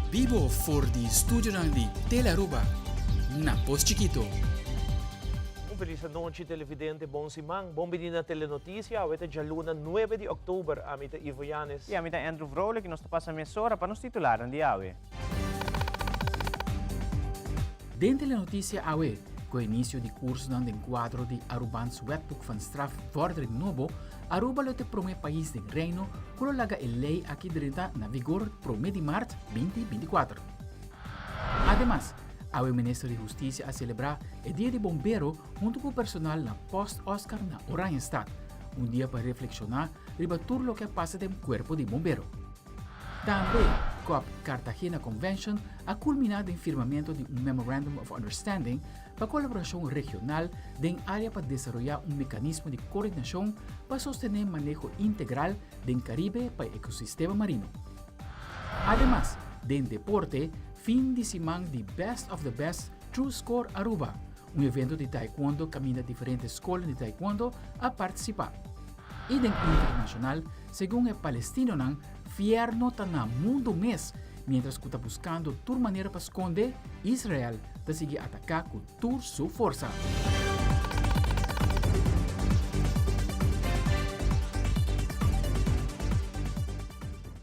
Bibo for di studionan di Telearuba na Pos Chikito. Un felis anochi televidente, bon siman. Bon bini na Telenoticia, awe ta djaluna nuebe di oktober. Ami ta Ivo Yanes. I ami ta Andrew Vrolijk i nos ta pasa mesora pa nos titularnan di awe. Den Telenoticia awe, ku e inisio di kursonan den kuadro di Arubaans Wetboek van Strafvordering nobo, Aruba lo ta e promé pais den Reino ku lo laga e lei aki drenta na vigor promé di mart 2024. Ademas, awe Minister di Hustisia a selebrá e Dia di Bombero huntu ku personal na Post Oscar na Oranjestad, un dia pa reflekshoná riba tur loke a pasa den kuerpo di bombero. Tambe, cop Cartagena Convention a kulminá den firmamentu di un Memorandum of Understanding pa kolaborashon regional den área pa desaroyá un mekanismo di koordinashon pa sostené maneho integral den Karibe pa e ekosistema marino. Ademas, den deporte, fin di siman di Best of the Best True Score Aruba, un evento di taekwondo kaminda diferente skolnan di taekwondo a partisipá. I den internashonal, segun e palestinonan, fièrno ta na mundu mes, miéntras ku ta buskando tur manera pa skonde, Israel ta sigui ataká ku tur su forsa.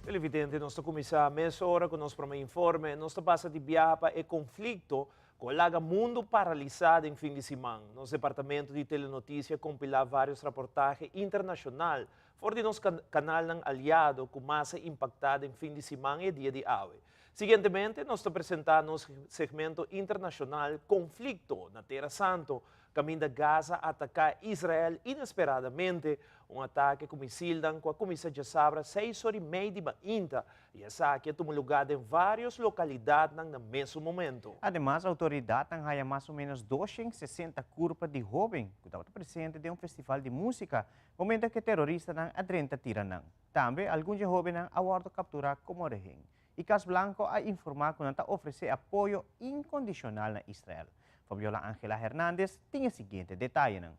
Televidente, nos ta kuminsá mesora ku nos promé informe. Nos ta pasa di biaha pa e konflikto Ku a laga mundu paralisá den fin di siman, nos departamento di Telenotisia kompilá vários raportahe internashonal for di nos kanalnan aliado ku mas a impaktá den fin di siman i e dia di awe. Siguientemente nos ta presentá nos segmento internashonal Konflikto na Tera Santo, kaminda Gaza a ataká Israel inesperadamente, un atake ku misilnan ku a kuminsá djasabra seis ora i mei di mainta I esaki a tuma lugá den vários lokalidatnan na mesun momento. Ademas, outoridatnan haya mas o ménos 260 kurpa di hóben ku tabata presente den un festival di músika momento ku e teroristanan a drenta tira nan. Tambe algun dje hóbennan a wòrdu kapturá komo rehen. I Kas Blanko a informá ku nan ta ofresé apoyo inkondishonal na Israel. Fabiola Angela Hernandez tin e siguiente detayenan.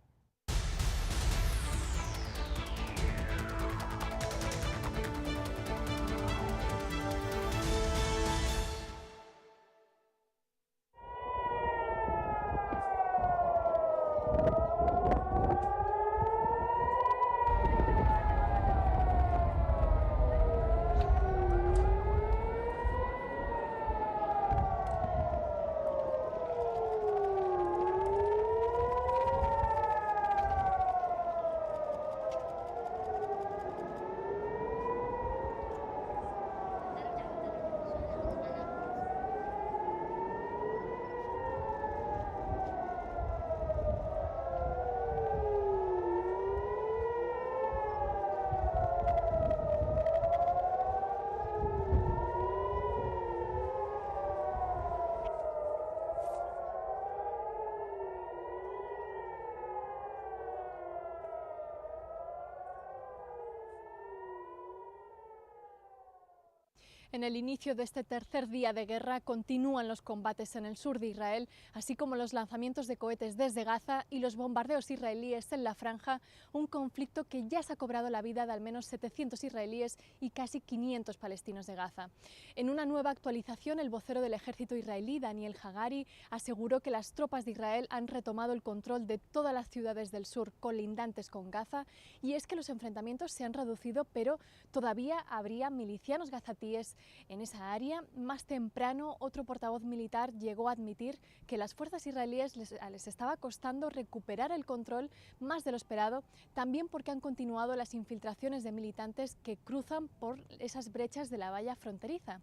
En el inicio de este tercer día de guerra continúan los combates en el sur de Israel, así como los lanzamientos de cohetes desde Gaza y los bombardeos israelíes en la franja, un conflicto que ya se ha cobrado la vida de al menos 700 israelíes y casi 500 palestinos de Gaza. En una nueva actualización, el vocero del ejército israelí, Daniel Hagari, aseguró que las tropas de Israel han retomado el control de todas las ciudades del sur colindantes con Gaza, y es que los enfrentamientos se han reducido, pero todavía habría milicianos gazatíes en esa área. Más temprano, otro portavoz militar llegó a admitir que las fuerzas israelíes les, les estaba costando recuperar el control más de lo esperado, también porque han continuado las infiltraciones de militantes que cruzan por esas brechas de la valla fronteriza.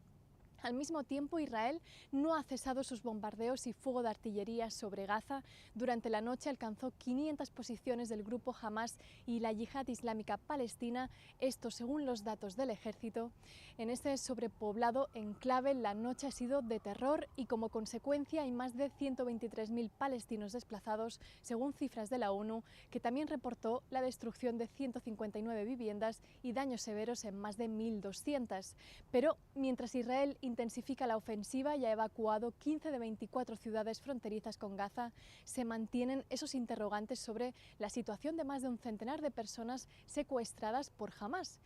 Al mismo tiempo, Israel no ha cesado sus bombardeos y fuego de artillería sobre Gaza. Durante la noche alcanzó 500 posiciones del grupo Hamas y la Yihad Islámica Palestina, esto según los datos del ejército. En este sobrepoblado enclave, la noche ha sido de terror y como consecuencia hay más de 123.000 palestinos desplazados, según cifras de la ONU, que también reportó la destrucción de 159 viviendas y daños severos en más de 1.200. Pero mientras Israel intensifica la ofensiva y ha evacuado 15 de 24 ciudades fronterizas con Gaza, se mantienen esos interrogantes sobre la situación de más de un centenar de personas secuestradas por Hamas.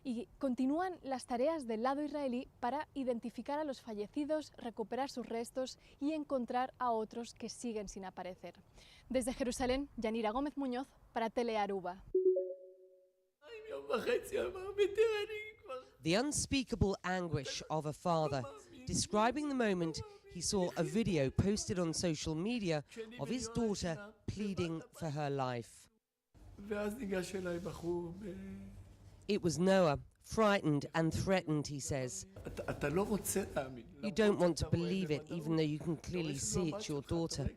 Y continúan las tareas del lado israelí para identificar a los fallecidos, recuperar sus restos y encontrar a otros que siguen sin aparecer. Desde Jerusalén, Yanira Gómez Muñoz para Telearuba. The unspeakable anguish of a father, describing the moment he saw a video posted on social media of his daughter pleading for her life. It was Noah, frightened and threatened, he says. You don't want to believe it, even though you can clearly see it's your daughter.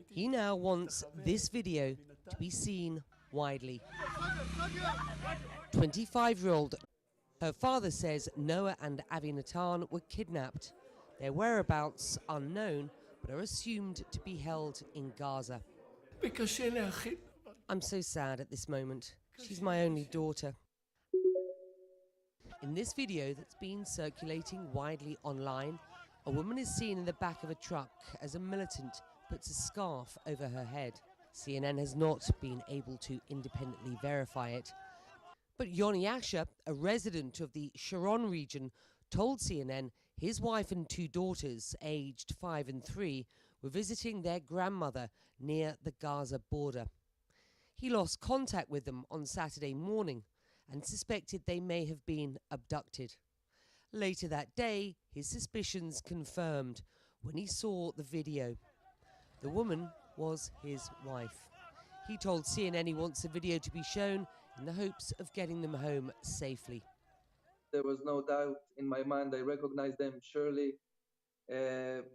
He now wants this video to be seen widely. 25-year-old her father says Noah and Avinatan were kidnapped. Their whereabouts unknown, but are assumed to be held in Gaza. I'm so sad at this moment. She's my only daughter. In this video that's been circulating widely online, a woman is seen in the back of a truck as a militant puts a scarf over her head. CNN has not been able to independently verify it. But Yoni Asher, a resident of the Sharon region, told CNN his wife and two daughters, aged 5 and 3, were visiting their grandmother near the Gaza border. He lost contact with them on Saturday morning and suspected they may have been abducted. Later that day, his suspicions confirmed when he saw the video. The woman was his wife. He told CNN he wants the video to be shown in the hopes of getting them home safely. There was no doubt in my mind. I recognized them surely.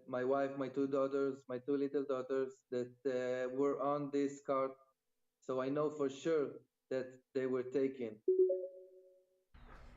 My wife, my two daughters, my two little daughters that were on this cart. So I know for sure that they were taken.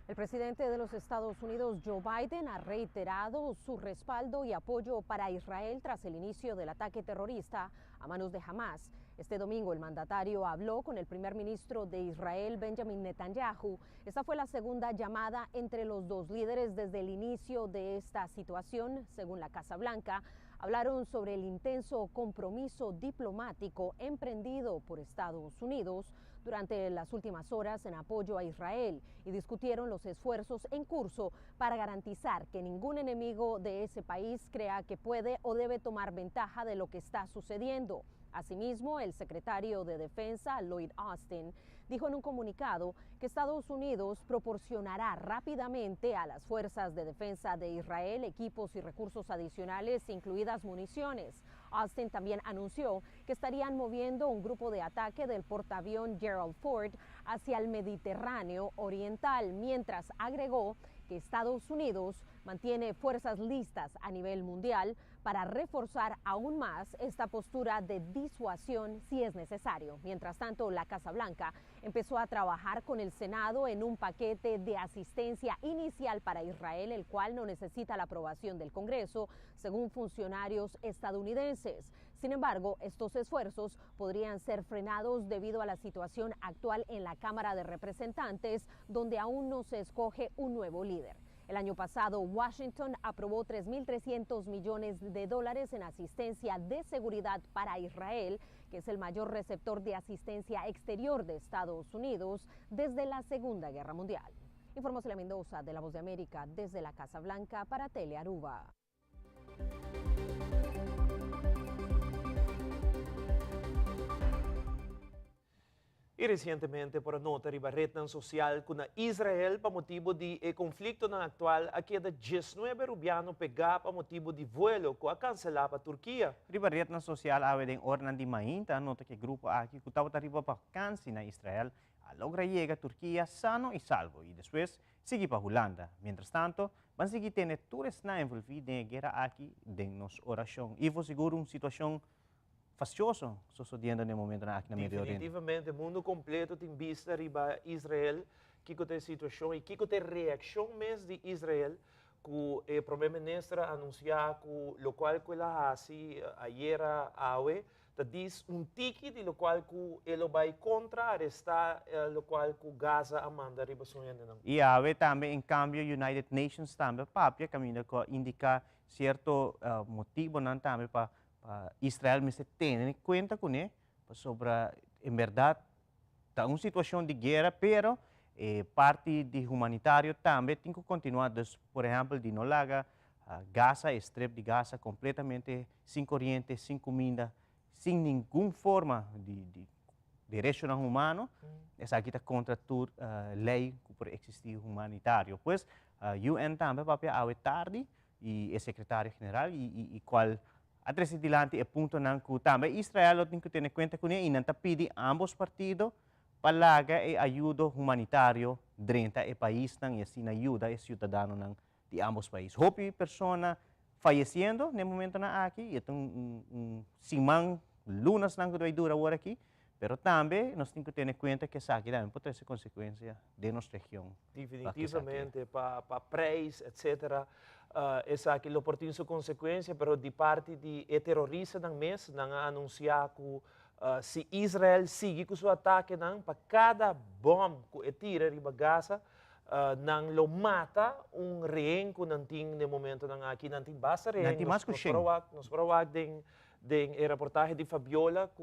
El presidente de los Estados Unidos, Joe Biden, ha reiterado su respaldo y apoyo para Israel tras el inicio del ataque terrorista a manos de Hamas. Este domingo el mandatario habló con el primer ministro de Israel, Benjamin Netanyahu. Esta fue la segunda llamada entre los dos líderes desde el inicio de esta situación, según la Casa Blanca. Hablaron sobre el intenso compromiso diplomático emprendido por Estados Unidos durante las últimas horas en apoyo a Israel y discutieron los esfuerzos en curso para garantizar que ningún enemigo de ese país crea que puede o debe tomar ventaja de lo que está sucediendo. Asimismo, el secretario de Defensa, Lloyd Austin, dijo en un comunicado que Estados Unidos proporcionará rápidamente a las fuerzas de defensa de Israel equipos y recursos adicionales, incluidas municiones. Austin también anunció que estarían moviendo un grupo de ataque del portaavión Gerald Ford hacia el Mediterráneo Oriental, mientras agregó que Estados Unidos mantiene fuerzas listas a nivel mundial para reforzar aún más esta postura de disuasión si es necesario. Mientras tanto, la Casa Blanca empezó a trabajar con el Senado en un paquete de asistencia inicial para Israel, el cual no necesita la aprobación del Congreso, según funcionarios estadounidenses. Sin embargo, estos esfuerzos podrían ser frenados debido a la situación actual en la Cámara de Representantes, donde aún no se escoge un nuevo líder. El año pasado, Washington aprobó 3.300 millones de dólares en asistencia de seguridad para Israel, que es el mayor receptor de asistencia exterior de Estados Unidos desde la Segunda Guerra Mundial. Informó Celia Mendoza de La Voz de América desde la Casa Blanca para Telearuba. Y recientemente por a nota riba rednan social cu na Israel pa motibo di e conflictonan actual a keda 19 Rubiano pega pa motibo di vuelo cu a cancela pa Turkia. Riba rednan social awe den oranan di mainta a nota cu e grupo aki cu tabata riba vakantie na Israel a logra yega Turkia sano y salvo y despues sigui pa Hulanda. Mientras tanto ban sigui tene tur esnan envolvi den e guera aki den nos oracion. Ivo sigur un situacion Fastioso sosodiendo den e momentonan aki na Medio Oriente. Definitivamente mundo completo tin bista riba Israel, kico ta e situacion y kico ta e reaccion mes di Israel cu e Prome Minister a anuncia cu locual cu el a haci ayera awe ta dis un tiki di locual cu e lo bay contra aresta locual cu Gaza a manda riba su hendenan. Y awe tambe en cambio United Nations tambe a papia caminda cu a indica cierto motibonan tambe pa Pa Israel mester tene kuenta kuné pasobra en bèrdat ta un situashon di guera pero E parti di humanitario tambe tin ku kontinuá. Dus, por ehèmpel, di no laga Gaza, e strip di Gaza, kompletamente sin koriente, sin kuminda, sin ningun forma di derechonan humano. Esaki ta kontra tur lei ku por eksistí humanitario. Pues, UN tambe papia awe tardi i e sekretario general i kual a trese dilanti e puntonan ku tambe Israel lo tin ku tene kuenta kuné i nan ta pidi ambos partido pa laga e ayudo humanitario drenta e paisnan i asina yuda e siudadanonan di ambos pais. Hopi persona fayesiendo na e momentonan aki i e ta un siman, lunasnan ku ta bai dura awor aki, pero tambe nos tin ku tene kuenta ku esaki tambe por trese konsekuensia den nos region. Definitivamente pa prijs etcetera esaki lo por tin su konsekuensia, pero di parti di e teroristanan mes nan a anunsia ku si Israel sigui ku su atakenan pa kada bòm ku e tira riba Gaza, nan lo mata un rehen ku nan tin den momentonan aki. Nan tin basta rehen. Nan tin mas ku shen. Nos por a wak den e reportahe di Fabiola ku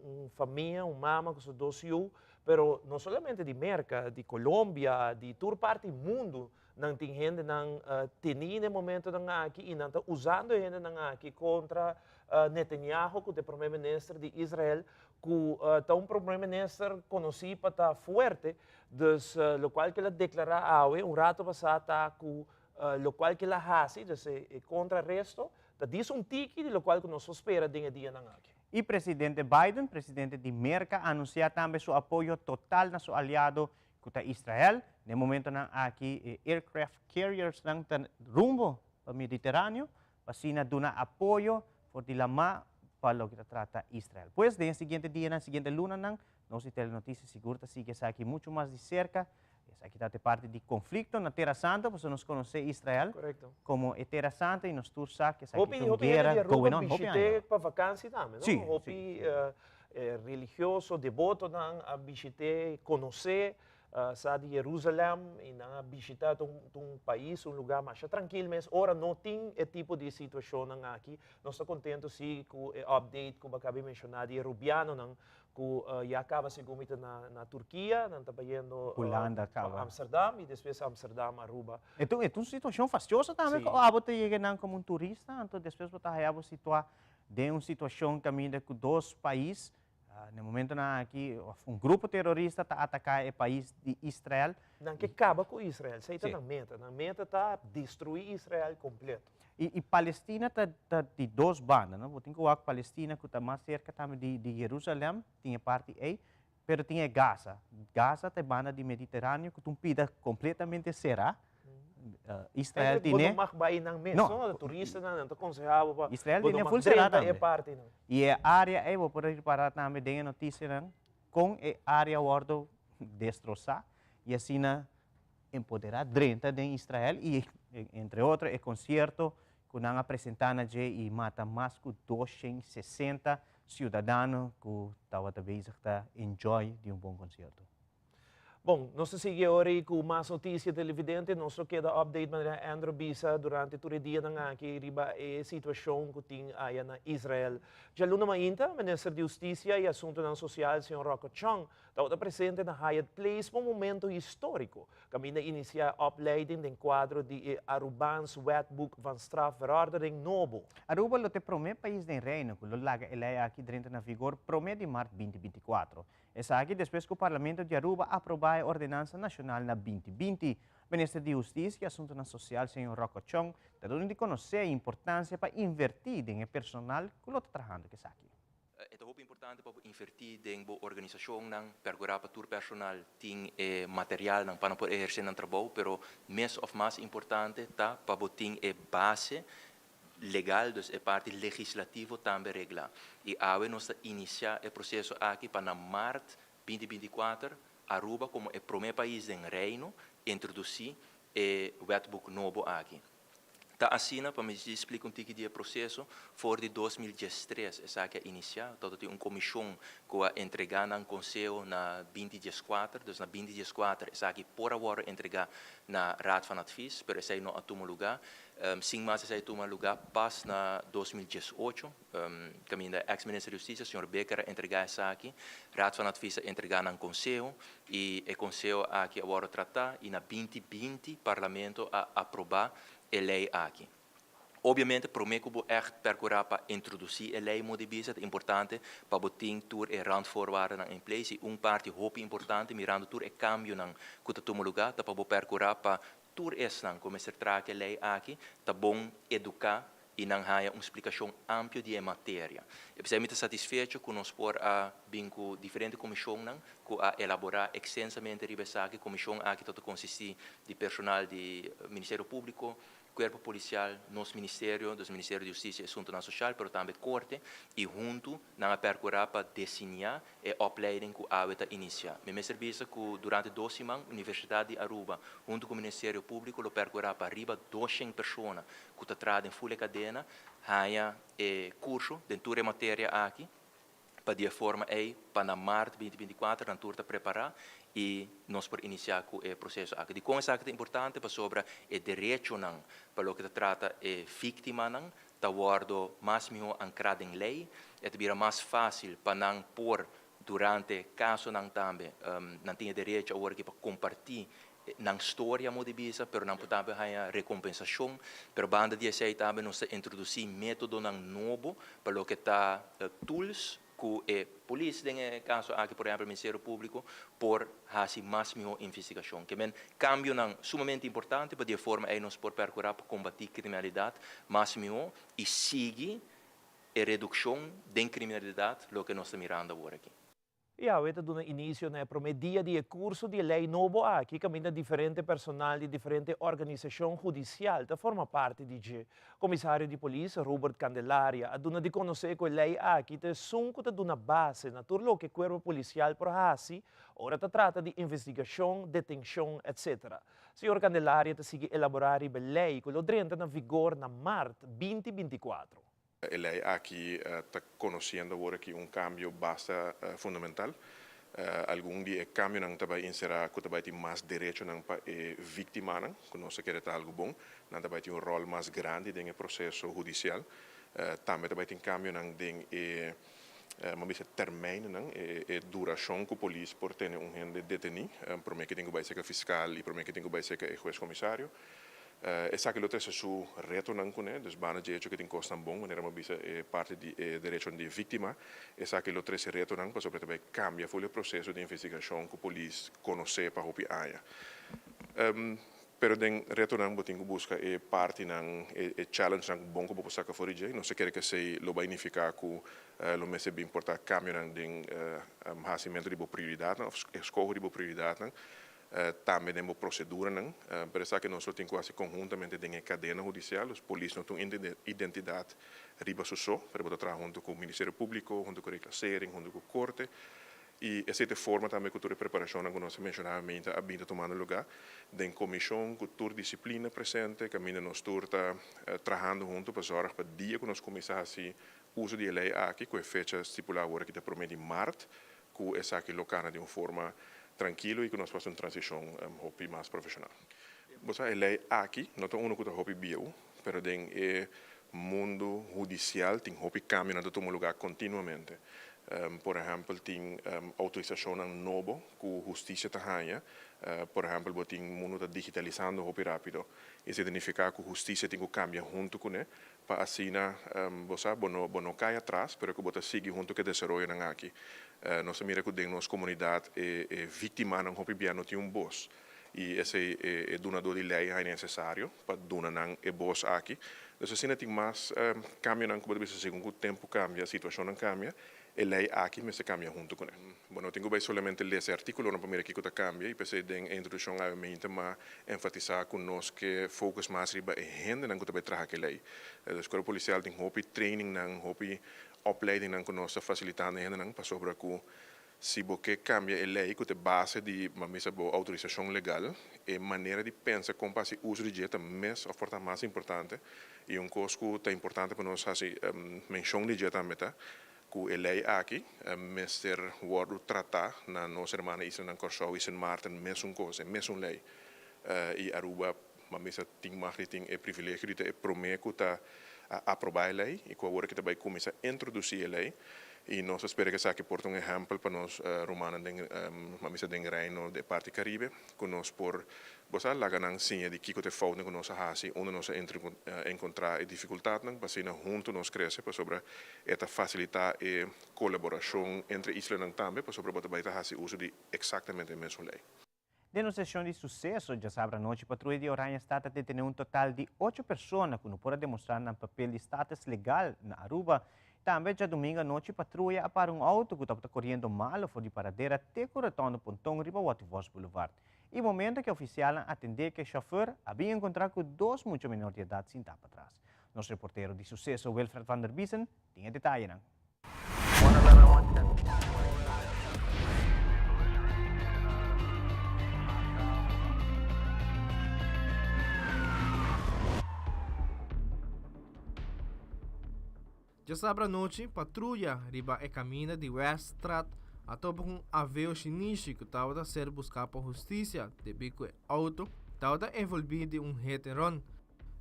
un famia, un mama ku su dos yu, pero no solamente di Merka, di Colombia, di tur parti mundu nan tin hendenan teni den momentonan aki i nan ta usando e hendenan aki kontra Netanyahu ku ta e prome minister di Israel ku ta un prome minister konosí pa ta fuerte, dus lokual ku el a deklará awe un rato pasá ta ku lokual ku el a hasi, dus e kontraresto, ta dis un tiki di lokual ku nos por spera den e dianan aki. I presidente Biden, presidente di Merka, a anunsiá tambe su apoyo total na su aliado ku ta Israel. Den momentonan aki e aircraft carriersnan ta rumbo pa Mediteraneo pa asina duna apoyo for di lamá pa loke ta trata Israel. Pues den e siguiente dianan, siguiente lunanan, nos di Telenoticias sigur ta sigui esaki muchu mas di serka. Esaki ta te parti di konflikto na Tera Santa, pasobra nos konosé Israel komo e Tera Santa i nos tur sa ku esaki ta un guera going on hopi aña. Hopi hende di Aruba bishit'é pa vakansi tambe, no? Hopi religioso, debotonan a bishit'é, konosé sa di Jerusalem i nan a bishitá ta un pais, un lugá masha trankil mes. Ora no tin e tipo di situashonnan aki, nos ta kontentu si ku e update ku bo a kaba di menshoná di e rubianonan ku ya kaba segun mi ta na Turkia, nan ta bayendo Hulanda kaba. Amsterdam i despues Amsterdam Aruba. E ta un situashon fastioso tambe ku abo ta yega nan komo un turista, anto despues bo ta haya bo situá den un situashon kaminda ku dos pais Na e momentonan aki un grupo terorista ta ataká e pais di Israel. Nan ke kaba ku Israel, esei ta nan meta. Nan meta ta destruí Israel kompleto. I Palestina ta di dos banda, no? Bo tin ku wak Palestina ku ta mas serka tambe di Jerusalem, tin e parti ei, pero tin e Gaza. Gaza ta e banda di Mediteraneo ku ta un pida kompletamente será. Israel tine. Bo no mag bai nan mes, no? Turistanan nan ta konsehá bo pa Israel tine full será tambe. E partinan. I e área ei bo por ripará tambe den e notisianan kon e área wòrdu destrosá i asina empoderá drenta den Israel i entre otro e konsierto ku nan a presentá na dje i mata mas ku 260 siudadano ku tabata bezig ta enjoy di un bon konsierto. Bon, nos ta sigui awor ei ku mas notisia televidente. Nos lo keda update manera Andrew bisa durante tur e dianan aki riba e situashon ku tin aya na Israel. Djaluna mainta, Minister di Hustisia i Asuntunan Sosial, señor Rocco Chong, tabata presente na Hyatt Place pa un momento históriko, kaminda inisiá opleiding den kuadro di e Arubaans Wetboek van Strafverordening nobo. Aruba lo ta e promé pais den Reino ku lo laga e lei aki drenta na vigor promé di mart 2024. Esaki despues ku Parlamento di Aruba aprobá e ordenansa nashonal na 2020. Minister di Hustisia i Asuntunan Sosial señor Rocco Chong ta duna di konosé e importansia pa invertí den e personal ku lo ta trahando ku esaki. E ta hopi importante pa bo invertí den bo organisashonnan, perkurá pa tur personal tin e materialnan pa nan por ehersé nan trabou, pero mes òf mas importante ta pa bo tin e base legal, dus e parti legislativo tambe regla. Y awe nos ta inicia e proceso aki pa na maart 2024 Aruba como e prome pais den Reino introduci e wetboek nobo aki. Ta asina, pa mi splika un tiki di e proseso, for di 2013 esaki a inisiá, tabatin un komishon ku a entregá nan konseho na 2014, dus na 2014 esaki por a wòrdu entregá na Raad van Advies, pero esei no a tuma lugá. Sin mas esei a tuma lugá pas na 2018, kaminda ex-minister di Hustisia, señor Bikker a entregá esaki, Raad van Advies a entregá nan konseho i e konseho aki a wòrdu tratá i na 2020 Parlamento a aprobá e lei aki. Obviamente, promé ku bo ègt perkurá pa introdusí e lei moda di bisa, ta importante pa bo tin tur e randvoorwaardennan in place i un parti hopi importante mirando tur e kambionan ku ta tuma lugá ta pa bo perkurá pa tur esnan ku mester traha ku e lei aki ta bon eduká i nan haña un splikashon amplio di e materia. E p'esei mi ta satisfecho ku nos por a bin ku diferente komishonnan ku a elaborá ekstensamente riba esaki. Komishon aki ta ta konsistí di personal di Ministerio Públiko, Kuerpo Polisial, nos ministerio, dus Ministerio di Hustisia i Asuntunan Sosial, pero tambe Korte, i huntu nan a perkurá pa desiñá e opleiding ku awe ta inisiá. Mi mester bisa ku durante dos siman Universidat di Aruba huntu ku Ministerio Públiko lo perkurá pa riba 200 persona ku ta traha den ful e kadena haña e kurso den tur e materia aki pa di e forma ei pa na mart 2024 nan tur ta prepará i nos por inisiá ku e proseso aki. Dikon esaki ta importante? Pasobra e derechonan pa loke ta trata e víktimanan ta wòrdu mas mihó ankrá den lei, e ta bira mas fásil pa nan por durante kasonan tambe nan tin e derecho awor aki pa kompartí nan storia modo di bisa, pero nan por tambe haña rekompensashon. Pero banda di esei tambe nos ta introdusí métodonan nobo pa loke ta tools ku e polis, den e kaso aki por ehèmpel Ministerio Públiko, por hasi mas mihó investigashon. Ke men kambionan sumamente importante pa di e forma ei nos por perkurá pa kombatí kriminalidat mas mihó i sigui e redukshon den kriminalidat loke nos ta mirando awor aki. I awe ta duna inisio na e promé dia di e kurso di e lei nobo aki kaminda diferente personal di diferente organisashon hudisial ta forma parti di dje. Komisario di polis Robert Candelaria a duna di konosé ku e lei aki ta esun ku ta duna base na tur loke kuerpo polisial por hasi ora ta trata di investigashon, detenshon, etc. Señor Candelaria ta sigui elaborá riba e lei ku lo drenta na vigor na mart 2024. E lei aki ta konosiendo awor aki un kambio basta fundamental. Algun di e kambionan ta bai enserá ku ta bai tin mas derechonan pa e víktimanan, ku nos ta kere ta algu bon. Nan ta bai tin un ròl mas grandi den e proseso hudisial. Tambe ta bai tin kambionan den e, bo bisa, termijnennan, e durashon ku polis por tene un hende detení, promé ke tin ku bai serka fiskal i promé ke tin ku bai serka e hues komisario. Esaki lo trese su retonan kuné, dus banda dje hecho ku tin kosnan bon, manera mi a bisa e parti di e derechonan di e víktima, esaki lo trese retonan pasobra ta bai kambia ful e proseso di investigashon ku polis konosé pa hopi aña. Pero den retonan bo tin ku buska e partinan, e challengenan bon ku bo por saka for di dje. Nos ta kere ku esei lo bai nifiká ku lo mester bin por ta kambionan den hasimentu di bo prioridatnan òf eskoho di bo prioridatnan. Tambe den bo proceduranan, pero esaki nos lo tin cu haci conhuntamente den e cadena hudicial, dus polis no ta un identidad riba su so, pero bo ta traha hunto cu Ministerio Publico, hunto cu Reclassering, hunto cu Corte, y esey ta e forma tambe cu tur e preparacionnan cu nos a menciona meinta a bin ta tumando lugar den comision cu tur disciplina presente, caminda nos tur ta trahando hunto pa zorg pa dia cu nos cuminsa haci uso di e ley aki cu e fecha stipula awor aki ta prome di maart, ku esaki lo kana di un forma trankilo i ku nos por hasi un transishon hopi mas profeshonal. Bo sa e lei aki no ta unu ku ta hopi bieu, pero den e mundu hudisial tin hopi kambionan ta tuma lugá kontinuamente. Por ehèmpel tin outorisashonnan nobo ku hustisia ta haña. Por ehèmpel bo tin mundu ta digitalisando hopi rápido. Esei ta nifiká ku hustisia tin ku kambia huntu kuné Pa asina, bo sa, bo no bo no kai atras, pero ku bo ta sigui huntu ku e desaroyonan aki. Nos ta mira ku den nos komunidat e e víktimanan hopi bia no tin un bos. I esei e e dunadó di lei haña nesesario pa duna nan e bos aki. Dus asina tin mas kambionan ku bo ta bisa segun ku tempu kambia, situashonnan kambia, E lei aki mester kambia huntu kuné. Bo no tin ku bai solamente lesa e artíkulonan pa mira kiko ta kambia i p'esei den e introdukshon awe mi ta enfatisá ku nos ke focus mas riba e hendenan ku ta bai traha ku e lei. Dus Kuerpo Polisial tin hopi trainingnan, hopi opleidingnan ku nos ta fasilitando e hendenan pasobra ku. Si bo ke kambia e lei ku ta e base di mamisa bo outorisashon legal, e manera di pensa kon pa hasi uso di dje ta mes òf por ta mas importante. I un kos ku ta importante pa nos hasi menshon di dje tambe ta ku e lei aki mester wòrdu tratá na nos hermana islanan Kòrsou i Sint Maarten mesun kos, e mesun lei. I Aruba mamisa tin mag di tin e privilegio di ta e promé ku ta aprobá e lei i ku awor aki ta bai kuminsá introdusí e lei. I nos ta spera ku esaki por ta un ehèmpel pa nos rumannan den mamisa den Reino di e parti Karibe ku nos por bo sa laga nan siña di kiko ta e foutnan ku nos a hasi, unda nos a enkontrá e difikultatnan pa asina huntu nos krese pasobra e ta fasilitá e kolaborashon entre islanan tambe pasobra bo ta bai ta hasi uso di eksaktamente e mesun lei. Den un seshon di suseso djasabra anochi patruya di Oranjestad a detené un total di ocho persona ku no por a demostrá nan papel di status legal na Aruba. Tambe djadumingu anochi patruya a para un outo ku tabata koriendo malo for di Paradera te ku Rotondo Ponton riba Watervos Boulevard. I momento ku e ofisialnan atendé ku e shòfèr a bin enkontrá ku dos mucha menor di edat sintá patras. Nos reportero di suseso Wilfred van der Biesen tin e detayenan. Djasabra anochi, patruya riba e kaminda di Weststraat a topa ku un Aveo Shinichi ku tabata ser buská pa hustisia debí ku e outo tabata envolví den un hit and run.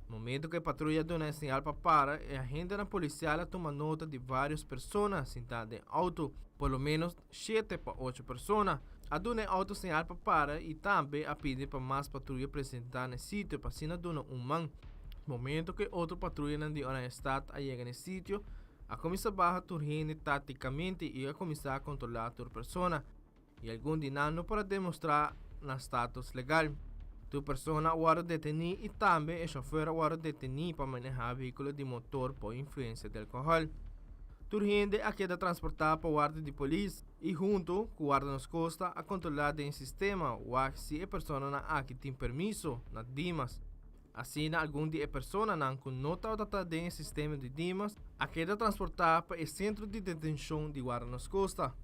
Momento ku e patruya a duna e señal pa para, e agentenan polisial a tuma nota di vários persona sintá den outo, por lo ménos shete pa ocho persona. A duna e outo señal pa para i tambe a pidi pa mas patruya presentá na e sitio pa asina duna un man. Momento ku e otro patruyanan di Oranjestad a yega na e sitio, a kuminsá baha tur hende táktikamente i a kuminsá kontrolá tur persona. i algun di nan no por a demostrá nan status legal. Tur persona a wòrdu detení i tambe e shofèr a wòrdu detení pa manehá vehíkulo di motor por influensia di alkohòl. Tur hende a keda transportá pa warda di polis i huntu ku Warda Nos Kosta a kontrolá den e sistema wak si e personanan aki tin permiso na Dimas. Asina algun di e personanan ku no tabata ta den e sistema di Dimas a keda transportá pa e sentro di detenshon di Warda Nos Kosta.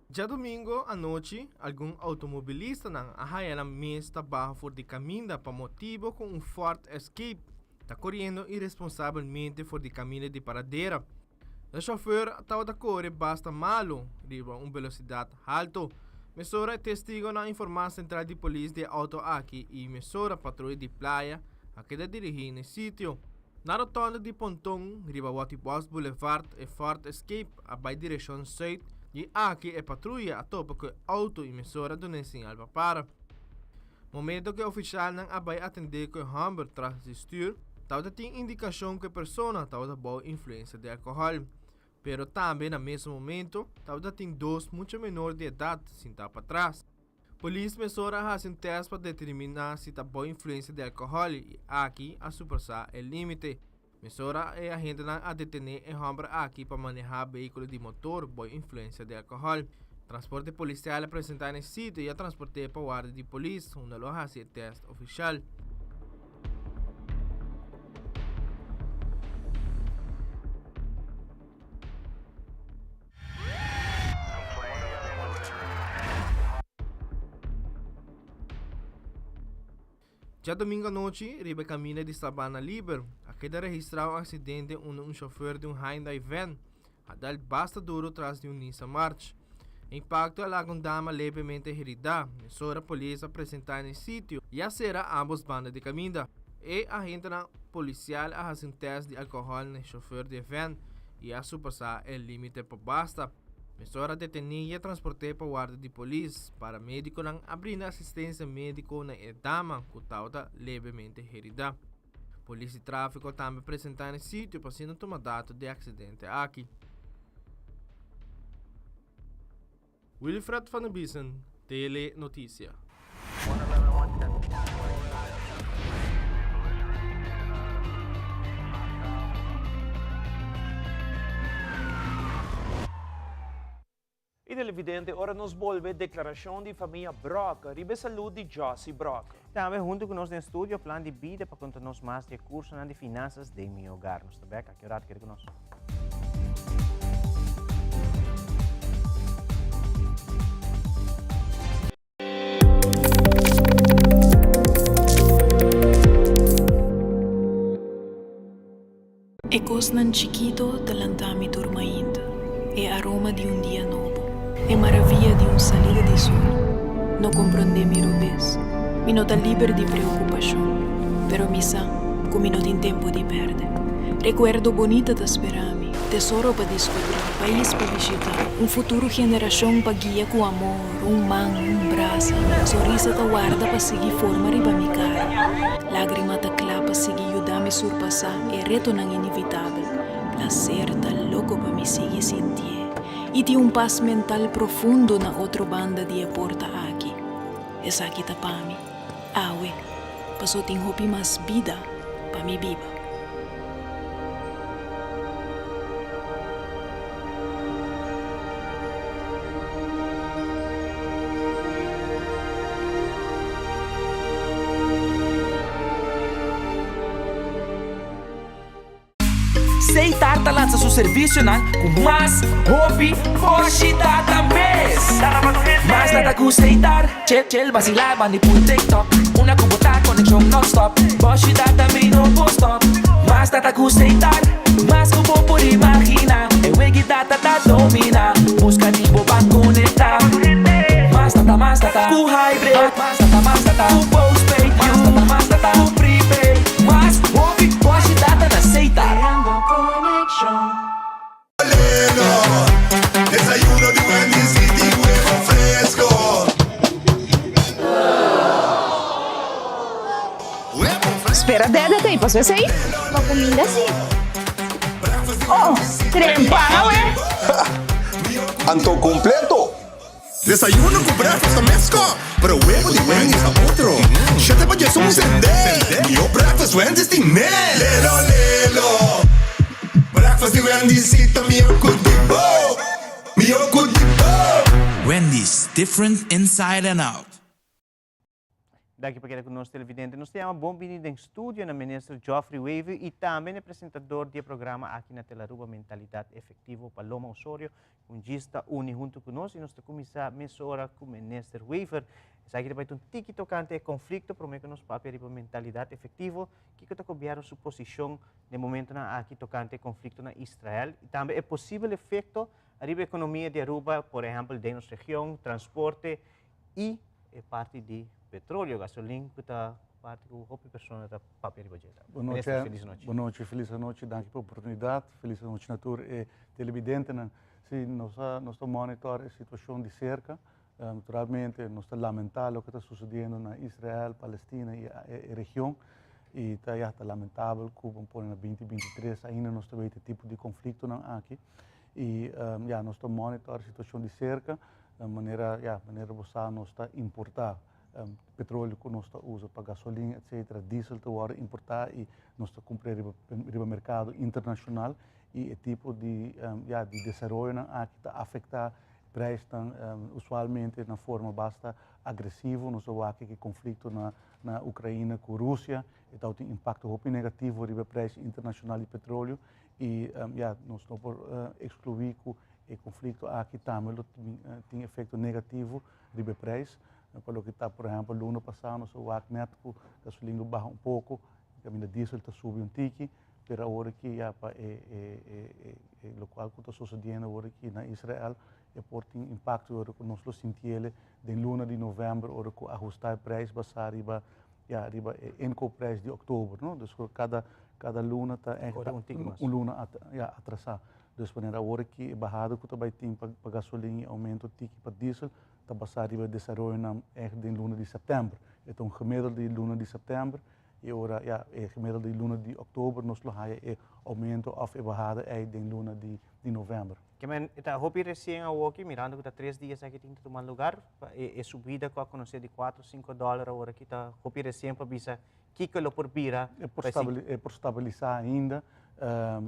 Djadumingo anochi algun outomobilistanan a haya nan mes ta baha for di kaminda pa motibo ku un Ford Escape ta koriendo iresponsabelmente for di kaminda di Paradera. E chauffeur tabata kore basta malu riba un velosidat halto. Mesora e testigonan a informá sentral di polis di e outo aki i mesora patruya di playa a keda dirigí n'e sitio. Na rotonde di Ponton riba Watibos Boulevard e Ford Escape a bai direkshon sùit i aki e patruya a topa ku e outo i mesora dun'é señal pa para. Momento ku e ofishalnan a bai atendé ku e hòmber tras di stür, tabata tin indikashon ku e persona tabata bou influensia di alkohòl. Pero tambe na mesun momento tabata tin dos mucha menor di edat sintá patras. Polis mesora a hasi un tèst pa determiná si ta bou influensia di alkohòl i aki a surpasá e límite. Mesora e agentenan a detené e hòmber aki pa manehá behíkulo di motor bou influensia di alkohòl. Transporte polisial a presentá na e sitio i a transport'é pa warda di polis unda lo hasi e tèst ofishal. Djadomingo anochi, riba e kaminda di Sabana Liber, a keda registrá un aksidente unda un shofèr di un Hyundai Van a dal basta duru tras di un Nissan March. E impakto a laga un dama levemente heridá. Mesora polis a presentá na e sitio i a sera ámbos banda di kaminda. E agentenan polisial a hasi un tèst di alkohòl na e shofèr di e vèn i a supasá e límite pa basta. Mesora detení i a transport'é pa warda di polis. Paramedikonan a brinda asistensia médiko na e dama ku tabata levemente heridá. Polis di tráfiko tambe presentá na e sitio pa asina tuma dato di e aksidente aki. Wilfred van der Biesen, Tele Noticia. I televidente, ora nos bolbe declaracion di famia Brock riba e salud di Jossie Brock. Tambe hunto cu nos den studio plan di bida pa conta nos mas di e cursonan di finanzas den mi hogar. Nos ta bek aki un rato, keda cu nos. E kosnan chikito ta lanta mi tur mainta, e aroma di un dia nobo, e maravia di un salida di sol. No komprondé mi robes, mi no ta liber di preokupashon, pero mi sa ku mi no tin tempu di pèrdè. Rekuerdo bonita ta spera mi, tesoro pa diskubrí, pais pa bishitá, un futuro generashon pa guia ku amor, un man, un brasa, sonrisa ta warda pa sigui forma riba mi kara, lágrima ta kla pa sigui yuda mi surpasá e retonan inevitabel, plaser ta loko pa mi sigui sintié i tin un pas mental profundo na otro banda di e porta aki. Esaki ta pa mi, awe, paso tin hopi mas bida pa mi biba. Seitar ta lansa su servisionan ku mas hopi boshi data mes. Mas data ku Seitar, chel chel basilá bandi pul TikTok. Una ku bo ta konekshon nònstòp, boshi data mi no por stòp. Mas data ku Seitar, mas ku bo por imaginá. E wegi data ta dominá, buska di bo ban konektá. Mas data, mas data ku hybrid, mas data, mas data ku postpaid, mas data, mas data ku prepaid. Mas hopi boshi data na Seitar. Creando conexion. Desayuno di Wendy's y tin huevo fresco. Spera dede ta pasó esei? Pa kuminda si. Oh, trempa awe. Anto completo. Desayuno cu breakfast ta mesco, pero huevo di Wendy's ta otro. Shete pa djes un sende. Mihó breakfast Wendy's tin ne. Lelo lelo. Breakfast di Wendy's si ta mihó cu di bo. Mihó cu di bo. Wendy's, different inside and out. Danki pa keda ku nos televidente. Nos ta yama bon bini den studio na Minister Geoffrey Wever y tambe na e presentador di e programa aki na Telaruba Mentalidad Efectivo, Paloma Osorio, ku djis ta uni hunto ku nos y nos ta kuminsa mesora ku Minister Wever. Esaki ta bai ta un tiki tokante e konflikto prome ku nos papia riba mentalidad efectivo, kiko ta gobierno su posishon den momentonan aki tokante e konflikto na Israel y tambe e posibel efekto ariba ekonomia di Aruba, por ehempel den nos region, transporte y e parti di petroleo, gasolin, cu ta parti cu hopi persona ta papia riba dje. Bon nochi, felis nochi. Bon nochi, felis anochi. Danki pa oportunidad. Felis anochi na tur e televidentenan. Si, nos a, nos ta monitor e situacion di cerca. Naturalmente, nos ta lamenta loke ta sucediendo na Israel, Palestina y e region. Y ta, ya, ta lamentabel cu bo pone na 2023 ainda nos ta weten e tipo di conflictonan aki. Y, ya, nos ta monitor e situacion di cerca. Manera, ya, manera bo sa nos ta importá petroleo ku nos ta usa pa gasolin etcetera, diesel ta wòrdu importá i nos ta kumpr'é riba riba merkado internashonal i e tipo di ya di desaroyonan aki ta afektá preisnan usualmente na forma basta agresivo. Nos a wak e konflikto na na Ukraina ku Rusia e tabatin impakto hopi negativo riba e preis internashonal di petroleo i ya nos no por ekskluí ku E konflikto aki tambe lo tin efekto negativo riba e preis. Pa loke ta, por ehèmpel, luna pasá nos a wak nèt ku gasolin lo baha un poko, kaminda diesel ta subi un tiki, pero awor aki ya pa e lokual ku ta sosodiendo awor aki na Israel e por tin impakto i ora ku nos lo sintiele den luna di novèmber ora ku ahustá e preis basá riba ya riba e inkoopprijs di òktober, no. Dus kada kada luna ta un luna ya atrasá. Dus manera awor aki e bahada ku ta bai tin pa gasolin i oumento tiki pa diesel ta basá riba e desaroyonan ègt den luna di sèptèmber. E ta un gemiddelde di luna di sèptèmber i ora ya e gemiddelde di luna di òktober nos lo haya e oumento òf e bahada ei den luna di novèmber. Ke men e ta hopi resien awoki mirando ku ta tres dia esaki tin ta tuma lugar e subida ku a konosé di kuatro sinku dòler awor aki ta hopi resien pa bisa Kiko lo por bira? E por e por stabilisá ainda,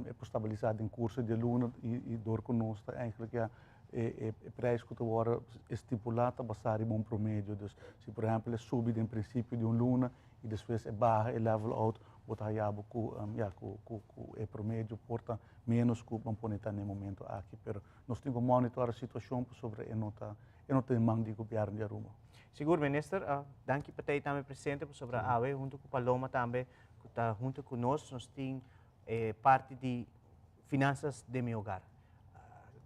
e por stabilisá den kurso di e luna i dor ku nos ta eigenlijk ya E prijs ku ta wòrdu estipulá ta basá riba un promedio. Dus si por ehèmpel e subi den prinsipio di un luna i despues e baha, e level out, bo ta haya bo ku ya ku ku ku e promedio por ta ménos ku ban pone ta na e momento aki. Pero nos tin ku monitor e situashon pasobra e no ta e no ta den man di gobièrnu di Aruba. Sigur minister, danki pa ta ei tambe presente pasobra awe huntu ku Paloma tambe ku ta huntu ku nos, nos tin e parti di Finanzas de mi hogar.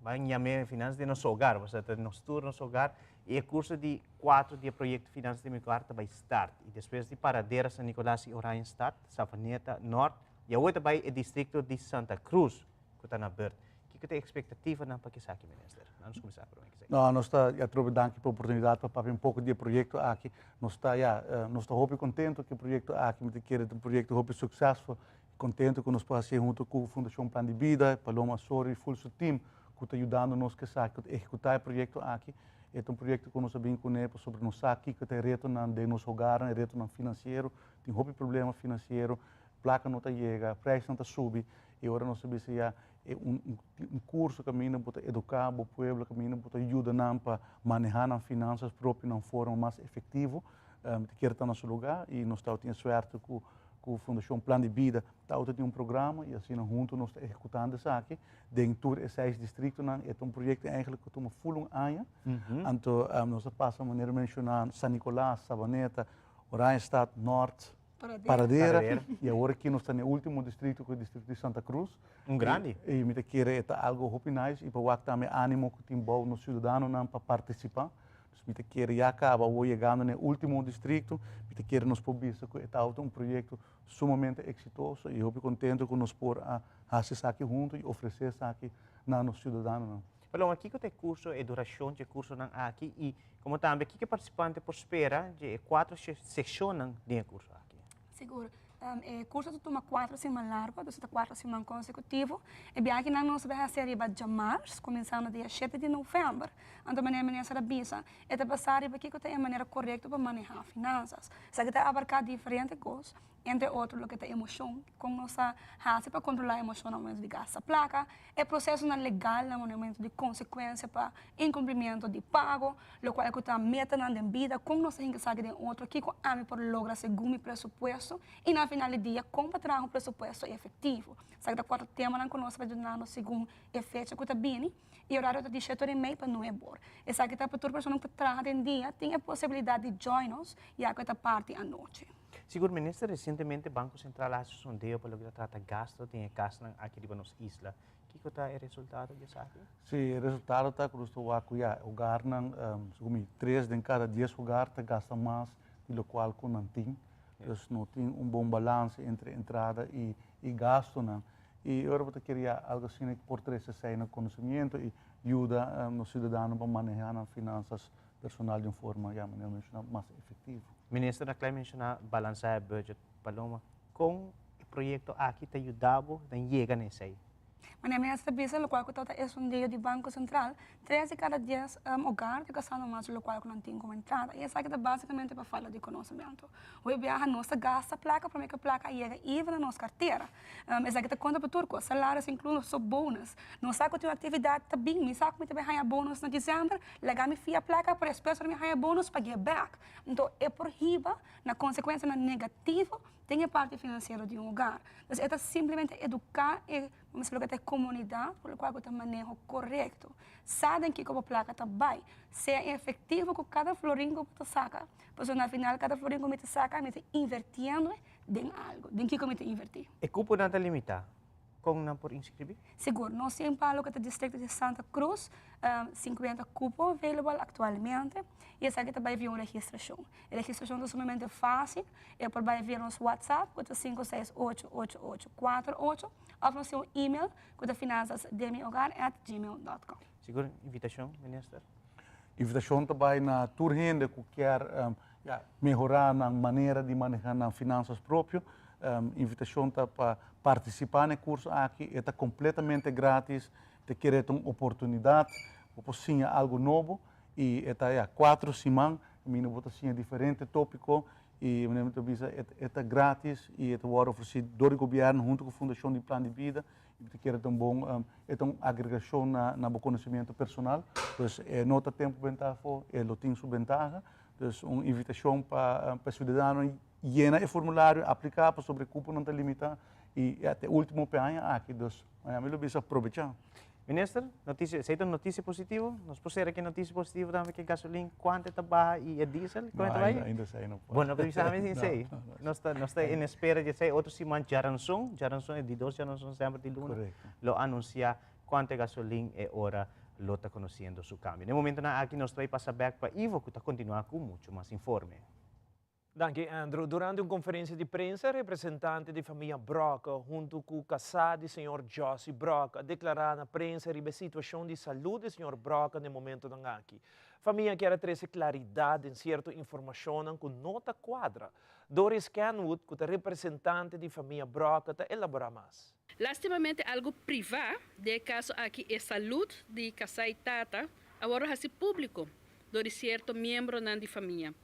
Ban yam'é Finanzas de nos hogar, pasobra ta nos tur nos hogar. I e kurso di kuatro di e proyekto Finanzas de mi hogar ta bai start. I despues di Paradera, San Nicolas i Oranjestad, Savaneta, Nort, i awor ta bai e distrikto di Santa Cruz ku ta na bert. Kiko ta e ekspektativanan pa esaki, Minister? Laat nos kuminsá promé ku esaki. No, nos ta ya trobe danki pa e oportunidat pa papia un poko di e proyekto aki. Nos ta ya, nos ta hopi kontentu ku e proyekto aki. Mi ta kere ta un proyekto hopi suksesful. Contento cu nos por hacié hunto cu Fundacion Plan di Bida, Paloma Osorio y full su team cu ta yudando nos cu esaki, cu ta ehecuta e proyecto aki. E ta un proyecto cu nos a bin cune pasobra nos sa kico ta e retonan den nos hogarnan, e retonan financiero. Tin hopi problema financiero, placa no ta yega, prijsnan ta subi y ora nos a bisa ya e un un curso caminda bo ta educa bo pueblo, caminda bo ta yuda nan pa maneha nan finanzas propio na un forma mas efectivo, mi ta kier ta na su lugar y nos tabatin e suerte cu Ku Fundashon Plan di Bida ta tin un programa i asina huntu nos ta ehekutando esaki den tur e seis distriktonan. E ta un proyekto eigentlik ku tuma ful un aña. Anto nos a pasa manera menshoná San Nicolas, Sabaneta, Oranjestad, Nort, Paradera i awor aki nos ta na e último distrikto ku e distrikto di Santa Cruz. Un grandi. I mi ta kere e ta algu hopi nice i pa wak tambe ánimo ku tin bou nos siudadanonan pa partisipá. Dus mi ta kere ya kaba awor yegando na e ultimo distrikto, mi ta kere nos por bisa ku e tabata un proyekto sumamente eksitoso i hopi kontento ku nos por a hasi esaki huntu i ofresé esaki na nos siudadanonan. Paloma, kiko ta e kurso, e durashon dje kursonan aki i komo tambe kiko e partisipante por spera dje e kuatro seshonnan den e kurso aki? Sigur. E kurso ta tuma kuatro siman largu, dus ta kuatro siman konsekutivo. E biahenan nos ta bai hasi riba djamars, kuminsando dia shete di novèmber. Anto manera minister a bisa, e ta basá riba kiko ta e manera korekto pa manehá finansas. Esaki ta abarká diferente kos, entre otro loke ta emoshon, kon nos ta hasi pa kontrolá emoshon na momento di gasta plaka, e prosesonan legal na momento di konsekuensia pa inkumplimiento di pago, lokual ku ta metanan den bida, kon nos ta hinka esaki den otro, kiko ami por logra segun mi presupuesto i na final di dia kon pa traha un presupuesto efektivo. Esaki ta kuatro temanan ku nos ta duna segun e fecha ku ta bini i orario ta di shete ora i mei pa nuebe or. Esaki ta pa tur persona ku ta traha den dia tin e posibilidat di join nos ya ku e ta parti anochi. Sigur Minister, resientemente Banko Sentral a hasi sondeo pa loke ta trata gasto den e kasnan aki riba nos isla. Kiko ta e resultado di esaki? Sí, e resultado ta ku nos ta wak ku ya, hogarnan, segun mi, tres den kada dies hogar ta gasta mas di lokual ku nan tin. Dus no tin un bon balanse entre entrada i i gastunan. I ora bo ta kere ya algu asina por trese esei na konosimiento i yuda nos siudadanonan pa manehá nan finansas personal di un forma, ya manera menshoná, mas efektivo. Minister na klei menshoná balansá e budget. Paloma, kon e proyekto aki ta yuda bo na yega na esei? Manera minister ta bisa lokual ku tabata e sondeo di Banko Sentral, tres di kada dies hogar ta gastando mas di lokual ku nan tin komo entrada. I esaki ta basikamente pa falta di konosementu. Hopi biaha nos ta gasta plaka promé ku e plaka a yega even na nos kartera. Esaki ta konta pa tur kos, salaris inkluso bonus. Nos sa ku tin un aktividat ta bin, mi sa ku mi ta bai haña bonus na desèmber, laga mi fia plaka pa despues ora mi haña bonus pag'é bèk. Anto e por hiba na konsekuensianan negativo den e parti finansiero di un hogar. Entonces e ta simplemente eduká e, vamos a loke ta e komunidat por lokual ku ta maneho korekto. Sa den kiko bo plaka ta bai. Sea efektivo ku kada florin ku bo ta saka, pasobra na final kada florin ku mi ta saka mi ta invertiendo den algu. Den kiko mi ta invertí? E kuponan ta limitá. Kon nan por inskribí? Sigur, nos tin pa loke ta distrikto di Santa Cruz 50 kupo available aktualmente i esaki ta bai via un registrashon. E registrashon ta sumamente fásil, e por bai via nos WhatsApp ku ta 5688848 òf nos tin un email ku ta finanzasdemihogar at gmail dot com. Sigur, invitashon, Minister? Invitashon ta bai na tur hende ku kier mehorá nan manera di manehá nan finansas propio. Invitashon ta pa partisipá na e kurso aki. E ta kompletamente grátis. Ta kere ta un oportunidat. Bo por siña algu nobo i e ta ya kuatro siman kaminda bo ta siña diferente tópiko i manera mi ta bisa e ta grátis i e ta wòrdu ofresí dor di gobièrnu huntu ku Fundashon di Plan di Bida. Y mi ta kere ta un bon, e ta un agregacion na na bo conocimiento personal. Pues e no ta tempo benta afo, e lo tin su bentaha. Dus un invitacion pa pa e ciudadano yena e formulario, aplica pasobra e cuponan ta limita y ya ta e ultimo p'e aña aki, dus mi lo bisa aprobecha. Minister, noticia, esey ta un noticia positivo? Nos por sera ki noticia positivo tambe ki gasolin cuanto ta baha y e diesel No, cuanto ta bay? ainda, ainda esey no por. Bo no por bisa mi sin esey? No, no, no. Nos ta, nos ta en espera di esey otro siman djaranson, djaranson e di dos djaranson semper di luna, Correcto. lo anuncia cuanto e gasolin e ora lo ta conociendo su cambio. Na e momentonan aki nos ta bay pasa bek pa Ivo cu ta continua cu mucho mas informe. Danki Andrew. Durante un konferensia di prensa representante di famia Brock huntu ku kasá di señor Jossy Brock a deklará na prensa riba e situashon di salú di señor Brock na e momentonan aki. Famia kier a trese klaridat den sierto informashonnan ku no ta kuadra. Doris Kenwood ku ta representante di famia Brock ta elaborá mas. Lastimamente algu privá, den e kaso aki e salud di kasá i tata, a wòrdu hasi públiko dor di sierto miembronan di famia.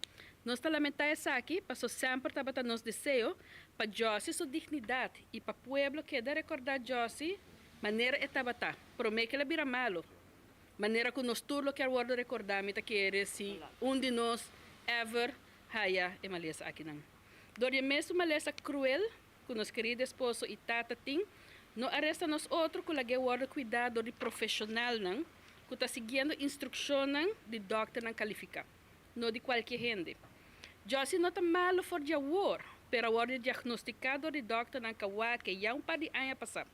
Nos ta lamentá esaki paso semper tabata nos deseo pa Jossy su dignidat i pa pueblo keda rekordá Jossy manera e tabata promé ku el a bira malu. Manera ku nos tur lo kier wòrdu rekordá mi ta kere si un di nos ever haya e malesa akinan. Dor di e mesun malesa kruel ku nos kerido esposo i tata tin, no a resta nos otro ku lag'é wòrdu kuidá dor di profeshonalnan ku ta siguiendo instrukshonnan di dòkternan kalifiká, no di kualke hende. Jossy no ta malu for di awor, pero a wòrdu diagnostiká dor di dòkternan kawake ya un par di aña pasá.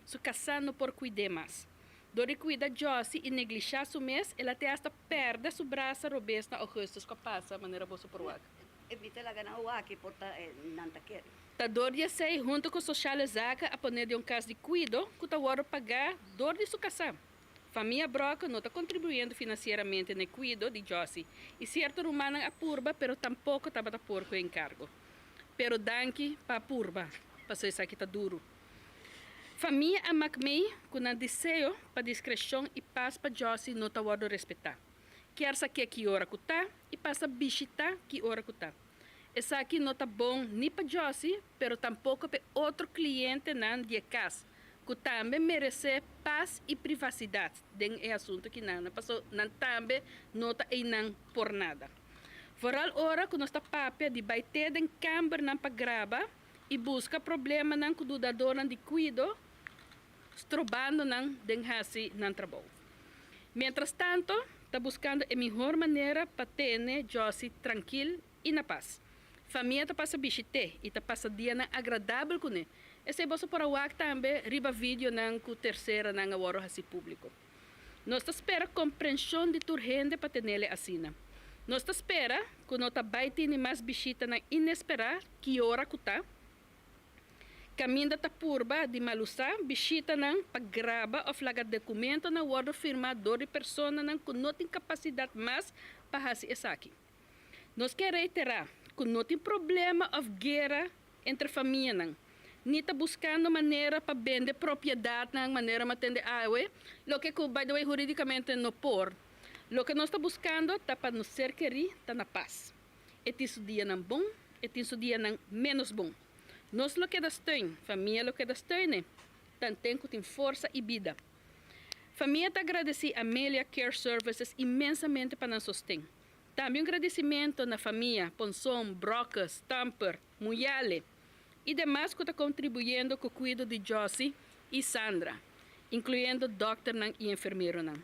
Su kasá no por kuid'é mas. Dor di kuida Jossy i neglishá su mes, el a te asta pèrdè su brasa robes na ougùstus ku a pasa, manera boso por wak. E mi ta laga nan wak por ta nan ta kere. Ta dor di esei hunto ku Sociale Zaken a pone den un kas di kuido ku ta wòrdu pagá dor di su kasá. Famia Brokke no ta kontribuyendo finansieramente na e kuido di Jossy i sierto rumannan a purba pero tampoko tabata por ku e enkargo. Pero danki pa purba, pasobra esaki ta duru. Famia a mak mei ku nan deseo pa diskreshon i pas pa Jossy no ta wòrdu respetá. Kier sa ke ki ora ku ta i pasa bishita ki ora ku ta. Esaki no ta bon ni pa Jossy pero tampoko p'e otro klientenan di e kas ku tambe meresé pas i privasidat den e asuntu kinan paso nan tambe no ta einan por nada. Vooral ora ku nos ta papia di bai te den kambernan pa graba i buska problemanan ku dudadornan di kuido strobando nan den hasi nan trabou. Mientras tanto, ta buscando e mihor manera pa tene Jossy trankil i na pas. Famia ta pasa bishit'é i ta pasa dianan agradabel kuné. Esei boso por a wak tambe riba videonan ku terseranan a wòrdu hasi públiko. Nos ta spera komprenshon di tur hende pa tenele asina. Nos ta spera ku no ta bai tini mas bishitanan inesperá ki ora ku ta. Kaminda ta purba di malusá bishitanan pa graba òf laga dokumentonan wòrdu firmá dor di personanan ku no tin kapasidat mas pa hasi esaki. Nos ke reiterá ku no tin problema òf guera entre famianan, ni ta buskando manera pa bende propiedatnan manera mi a tende awe, loke ku by the way hurídikamente no por. Loke nos ta buskando ta pa nos ser kerí ta na pas. E tin su dianan bon, e tin su dianan ménos bon. Nos lo keda steun, famia lo keda steune, tanten ku tin forsa i bida. Famia ta agradesí Amelia Care Services inmensamente pa nan sosten. Tambe un gradisimentu na famia Ponson, Brokke, Stamper, Muyale i demas ku ta kontribuyendo ku kuido di Jossy i Sandra, inkluyendo dòkternan i enfermeronan.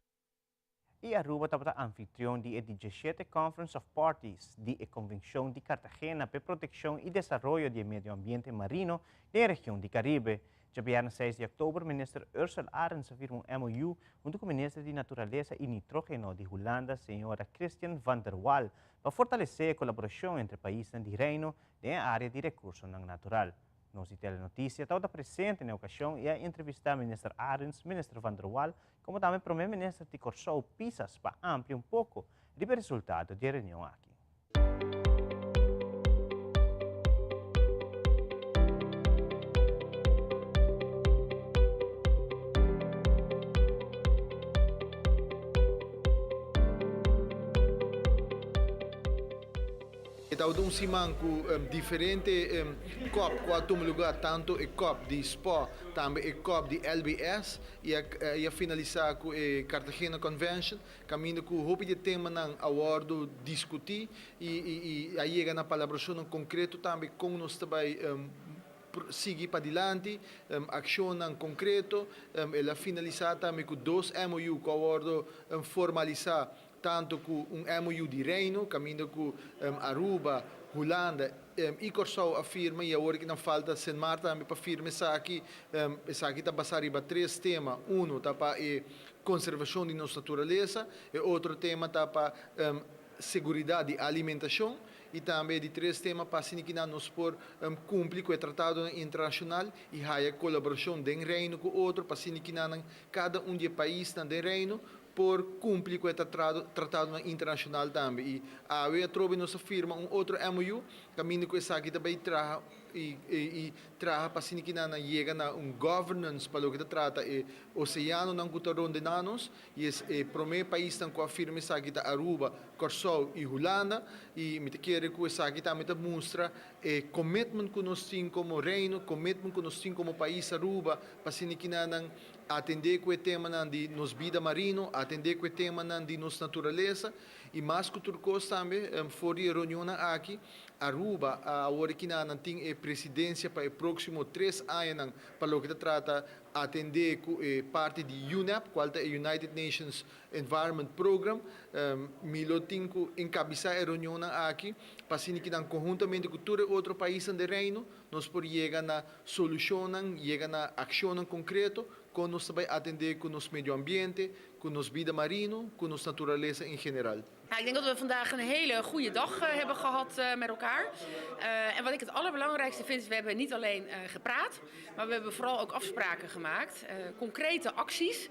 I Aruba tabata anfitrion di e diesiete Conference of Parties di e Convencion di Cartagena p'e Proteccion i Desaroyo di e Medio Ambiente Marino den e region di Caribe. Djabièrnè seis di òktober Minister Ursell Arends a firma un MOU huntu ku Minister di Naturalesa i Nitrógeno di Hulanda Señora Christian van der Wal pa fortalesé e kolaborashon entre paisnan di Reino den e área di rekursonan natural. Nos di Telenoticia tabata presente na e ocasion y a entrevista Minister Arends, Minister Van der Wal, como tambe Prome Minister di Corsou Pisas pa amplia un poco riba e resultado di e reunion aki. tabata un siman ku diferente kòp ku a tuma lugá, tantu e kòp di spo, tambe e kòp di LBS i a i a finalisá ku e Cartagena Convention, kaminda ku hopi di e temanan a wòrdu diskutí i i i a yega na palabrashonnan konkreto tambe kon nos ta bai sigui padilanti, akshonnan konkreto. El a finalisá tambe ku dos MOU ku a wòrdu formalisá tantu ku un MOU di Reino, kaminda ku Aruba, Hulanda i Kòrsou a firma i awor ki nan falta Sint Maarten tambe pa firma esaki. Esaki ta basá riba tres tema, unu ta pa e konservashon di nos naturalesa, e otro tema ta pa seguridat di alimentashon i tambe e di tres tema pa asina ki nan nos por kumpli ku e tratadonan internashonal i haya kolaborashon den Reino ku otro pa asina ki nan kada un di e paisnan den Reino por cumpli cu e tratadonan internacional tambe y awe atrobe nos a firma un otro MOU caminda cu esaki ta bay traha y traha pa asina ki nan yega na un governance pa loke ta trata e oceanonan cu ta rondena nos y e prome paisnan cu a firma esaki ta Aruba, Corsou y Hulanda y mi ta kere cu esaki tambe ta mustra e commitment cu nos tin como Reino, commitment cu nos tin como pais Aruba pa asina ki nan Atendé ku e temanan di nos bida marino, atendé ku e temanan di nos naturalesa i mas ku tur kos tambe for di e reunionnan aki, Aruba a awor aki nan tin e presidensia pa e próksimo tres añanan pa loke ta trata atendé ku e parti di UNEP, kual ta e United Nations Environment Program. Mi lo tin ku enkabisá e reunionnan aki pa asina ki nan konhuntamente ku tur e otro paisnan den Reino Nos por yega na solushonnan, yega na akshonnan konkreto kon nos ta bai atendé ku nos medio ambiente, ku nos bida marino, ku nos naturalesa en general. Ik denk dat we vandaag een hele goede dag hebben gehad met elkaar. En wat ik het allerbelangrijkste vind is, we hebben niet alleen gepraat, maar we hebben vooral ook afspraken gemaakt. Concrete acties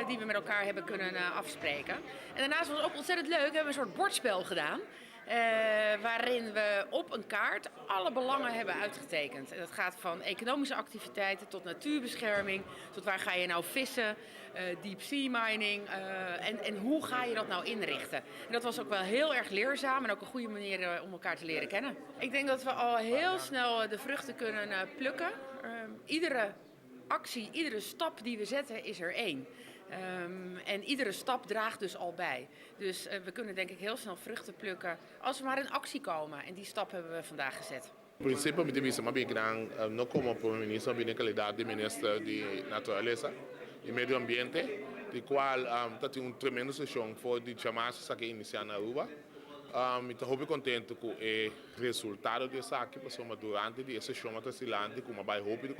die we met elkaar hebben kunnen afspreken. En daarnaast was het ook ontzettend leuk, we hebben een soort bordspel gedaan. Waarin we op een kaart alle belangen hebben uitgetekend. En dat gaat van economische activiteiten tot natuurbescherming, tot waar ga je nou vissen, deep sea mining en, en hoe ga je dat nou inrichten. En dat was ook wel heel erg leerzaam en ook een goede manier om elkaar te leren kennen. Ik denk dat we al heel snel de vruchten kunnen plukken. Iedere actie, iedere stap die we zetten is er één. En iedere stap draagt dus al bij. Dus we kunnen denk ik heel snel vruchten plukken als we maar in actie komen. En die stap hebben we vandaag gezet. Principio mi ta bisa m'a bin kinan no como Prome Minister, m'a bin den calidad di Minister di Naturalesa y Medio Ambiente, di cual ta tin un tremendo sesion for di djamas esaki a inicia na Aruba. Mi ta hopi contento cu e resultado di esaki pasobra durante di e sesion a ta silanti cu m'a bay hopi di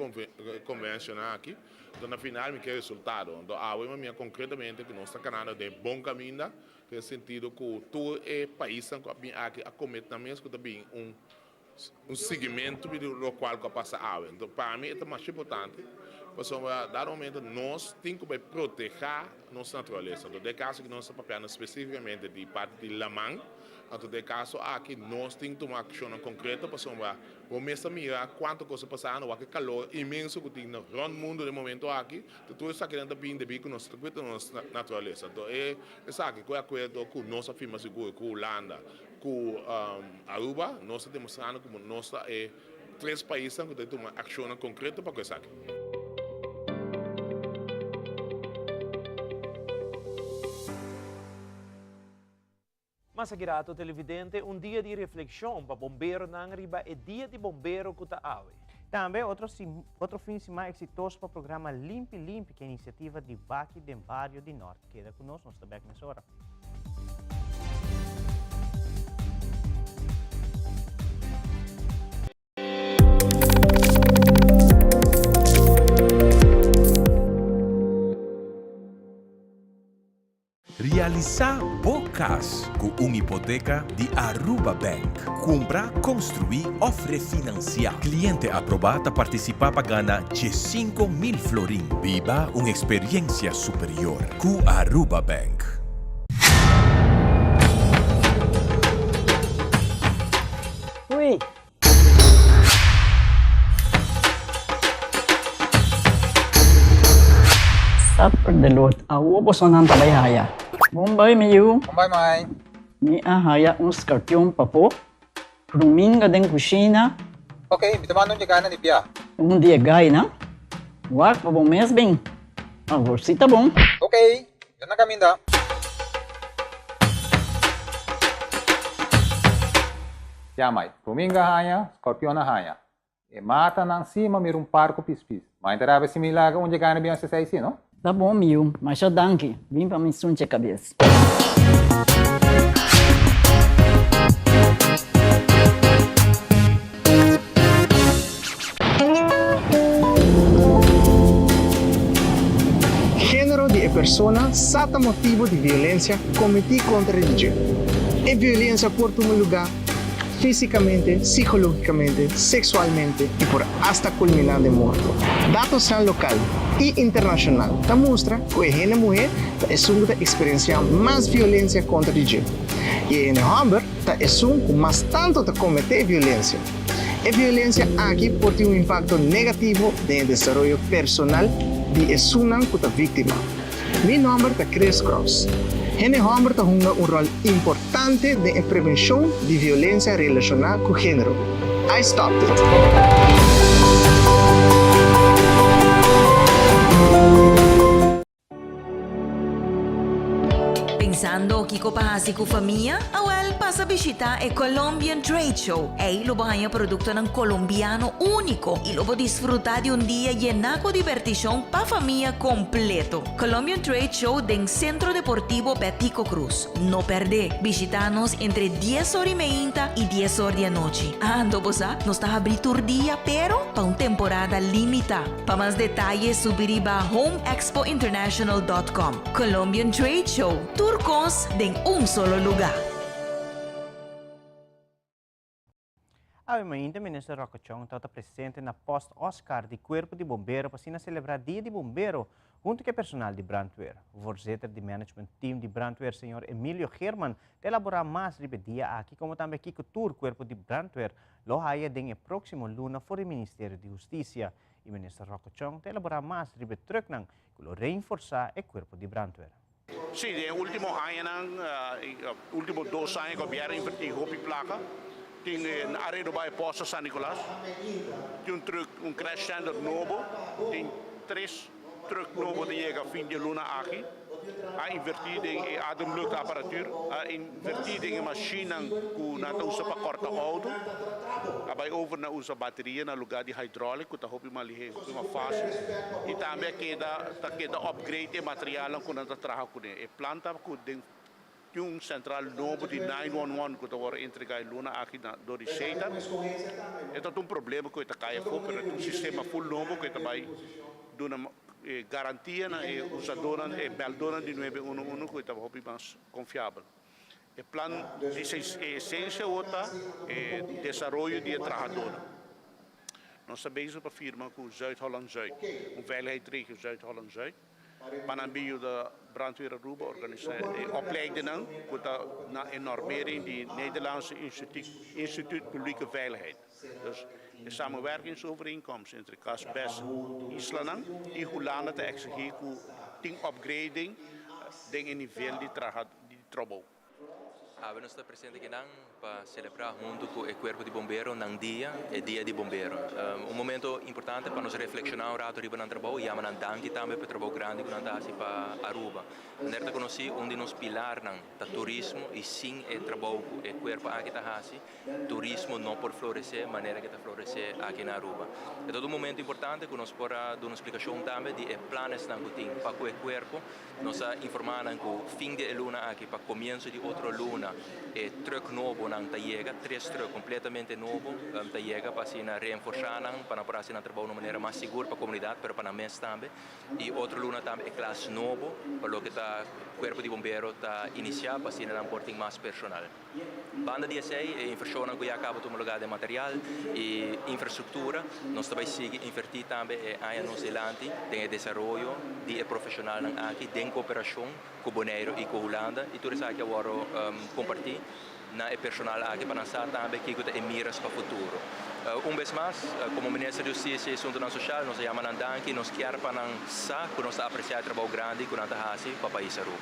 convencionnan aki. Anto na final mi ke resultado. Anto awe mi a mira konkretamente ku nos ta kanando den bon kaminda, den e sentido ku tur e paisnan ku a bin aki a komet nan mes ku ta bin un un siguimentu di lokual ku a pasa awe. Anto pa mi e ta masha importante pasobra dado momento nos tin ku bai protehá nos naturalesa. Anto den e kaso aki nos ta papiando spesifikamente di parti di laman, anto den e kaso aki nos tin ku tuma akshonnan konkreto pasobra Bo mes ta mira cuanto cos ta pasando, wak e calor inmenso cu tin na rond mundo den momento aki, ta tur esakinan ta bin debi cu nos ta cuida nos naturalesa. Anto e esaki cu e acuerdo cu nos a firma sigur cu Hulanda, cu Aruba, nos ta demostrando como nos ta e tres paisnan cu ta tuma accionnan concreto pa cu esaki. Mas aki rato televidente, un dia di reflexion pa bomberonan riba e dia di bombero cu ta awe. Tambe otro otro fin siman exitoso pa programa Limpi Limpi cu e iniciativa di Baki den Bario di Nort. Keda cu nos, nos ta bek mesora. Realisá bo kas ku un hipoteka di Aruba Bank. Kumpra, konstruí òf refinansiá. Kliente aprobá ta partisipá pa gana 15,000 florin. Biba un eksperiensia superior ku Aruba Bank. Ui! Suffer the Lord. Awo bosonan ta bai haya. Bon bai mi yu. Bon bai mai. Mi a haya un skarpion pafó. Kruminga den kushina. Ok, mi ta manda un yegana di bia. Un di e gainan. Wak pa bo mes bin. Awor si ta bon. Ok, mi ta na kaminda. Ya mai, Kruminga haña, Skorpion a haña. E matanan si ma mira un par ku pispis. Ma e ta rabia si mi laga un yegana bin hasi esei si, no? Ta bon mi yu, masha danki. Bin pa mi sunche kabes. Género di e persona sa ta motibo di violencia cometi contra di dje. E violencia por tuma luga físicamente, psicológicamente, sexualmente y por hasta culmina den morto. Datosnan local y internacional ta mustra cu e hende muher ta esun cu ta experiencia mas violencia contra di dje y e hende homber ta esun cu mas tanto ta comete violencia. E violencia aki por tin un impacto negativo den e desaroyo personal di esunnan cu ta victima. Mi nomber ta Chris Cross. Hende homber ta hunga un rol importante den e prevencion di violencia relaciona cu genero. I stopped it. Pensando kiko pa hasi ku famia? Awel, pasa bishitá e Colombian Trade Show. Ei lo bo haña produktonan kolombiano úniko i lo bo disfrutá di un dia yená ku dibertishon pa famia kompleto. Colombian Trade Show den Sentro Deportivo Betico Croes. No pèrdè! Bishitá nos entre dies or i meinta i dies or di anochi. Anto bo sa, nos ta habrí tur dia pero pa un temporada limitá. Pa mas detaye subi riba homeexpointernational dot com. Colombian Trade Show, tur kos den un solo lugá. Awe mainta Minister Rocco Chong tabata presente na Post Oscar di Cuerpo di Bombero pa asina celebra Dia di Bombero hunto cu e personal di Brandweer. Voorzitter di Management Team di Brandweer Señor Emilio Geerman ta elabora mas riba e dia aki como tambe kico tur Cuerpo di Brandweer lo haya den e proximo luna for di Ministerio di Husticia. Y Minister Rocco Chong ta elabora mas riba e trucknan cu lo reinforsa e cuerpo di brandweer. Sí, den e ultimo añanan, ultimo dos aña gobierno a inverti hopi placa. Tin a renoba e post San Nicolas, tin un truck, un crash center nobo, tin tres truck nobo ta yega fin di e luna aki. A inverti den e ademluchtapparatuur, a inverti den e mashinnan ku nan ta usa pa kòrta outo, a bai over na usa bateria na lugá di hydraulic ku ta hopi mas lihé, hopi mas fásil i tambe a keda ta keda upgrade e materialnan ku nan ta traha kuné. E plan ta ku den tin un sentral nobo di 911 ku ta wòrdu entregá e luna aki na dor di Satan. E ta un problema ku e ta kai afó pero e ta un sistema ful nobo ku e ta bai duna E garantia na e usadónan, e bèldónan di nuebe unu unu ku e ta hopi mas konfiabel. E plan di e esensia awor ta e desaroyo di e trahadónan. Nos ta bezig pa firma ku Zuid-Holland Zuid, un veiligheidsregio Zuid-Holland Zuid, pa nan bin yuda Brandweer Aruba organisá e opleidingnan ku ta na e normering di Nederlandse Instituut Publieke Veiligheid. Dus e samenwerkingsovereenkomst entre Cas Bes islanan y Hulanda ta exigi cu tin upgrading den e nivel di traha di trabou. Awe nos ta presente akinan pa celebra hunto cu e cuerpo di bombero nan dia, e dia di bombero. Un momento importante pa nos reflexiona un rato riba nan trabou y yama nan danki tambe pa e trabou grandi cu nan ta haci pa Aruba. Manera ta conoci un di nos pilarnan ta turismo y sin e trabou cu e cuerpo aki ta haci, Turismo no por floresé manera ke ta floresé aki na Aruba. E ta un momento importante ku nos por a duna splikashon tambe di e planesnan ku tin pa ku e kuerpo. Nos a informá nan ku fin di e luna aki pa komienso di otro luna e trùk nobonan ta yega, tres trùk kompletamente nobo ta yega pa asina reenforsá nan pa nan por hasi nan trabou na un manera mas sigur pa komunidat pero pa nan mes tambe. I otro luna tambe e klas nobo pa loke ta kuerpo di bombero ta inisiá pa asina nan por tin mas personal. Banda di esei, e invershonnan ku ya kaba tuma lugá den material i infrastruktura, nos ta bai sigui invertí tambe e aña nos dilanti den e desaroyo di e profeshonalnan aki den kooperashon ku Boneiru i ku Hulanda i tur esaki a wòrdu kompartí na e personal aki pa nan sa tambe kiko ta e miras pa futuro. Un bes mas, komo Minister di Hustisia i Asuntunan Sosial nos a yama nan danki, nos kier pa nan sa ku nos ta apresiá e trabou grandi ku nan ta hasi pa pais Aruba.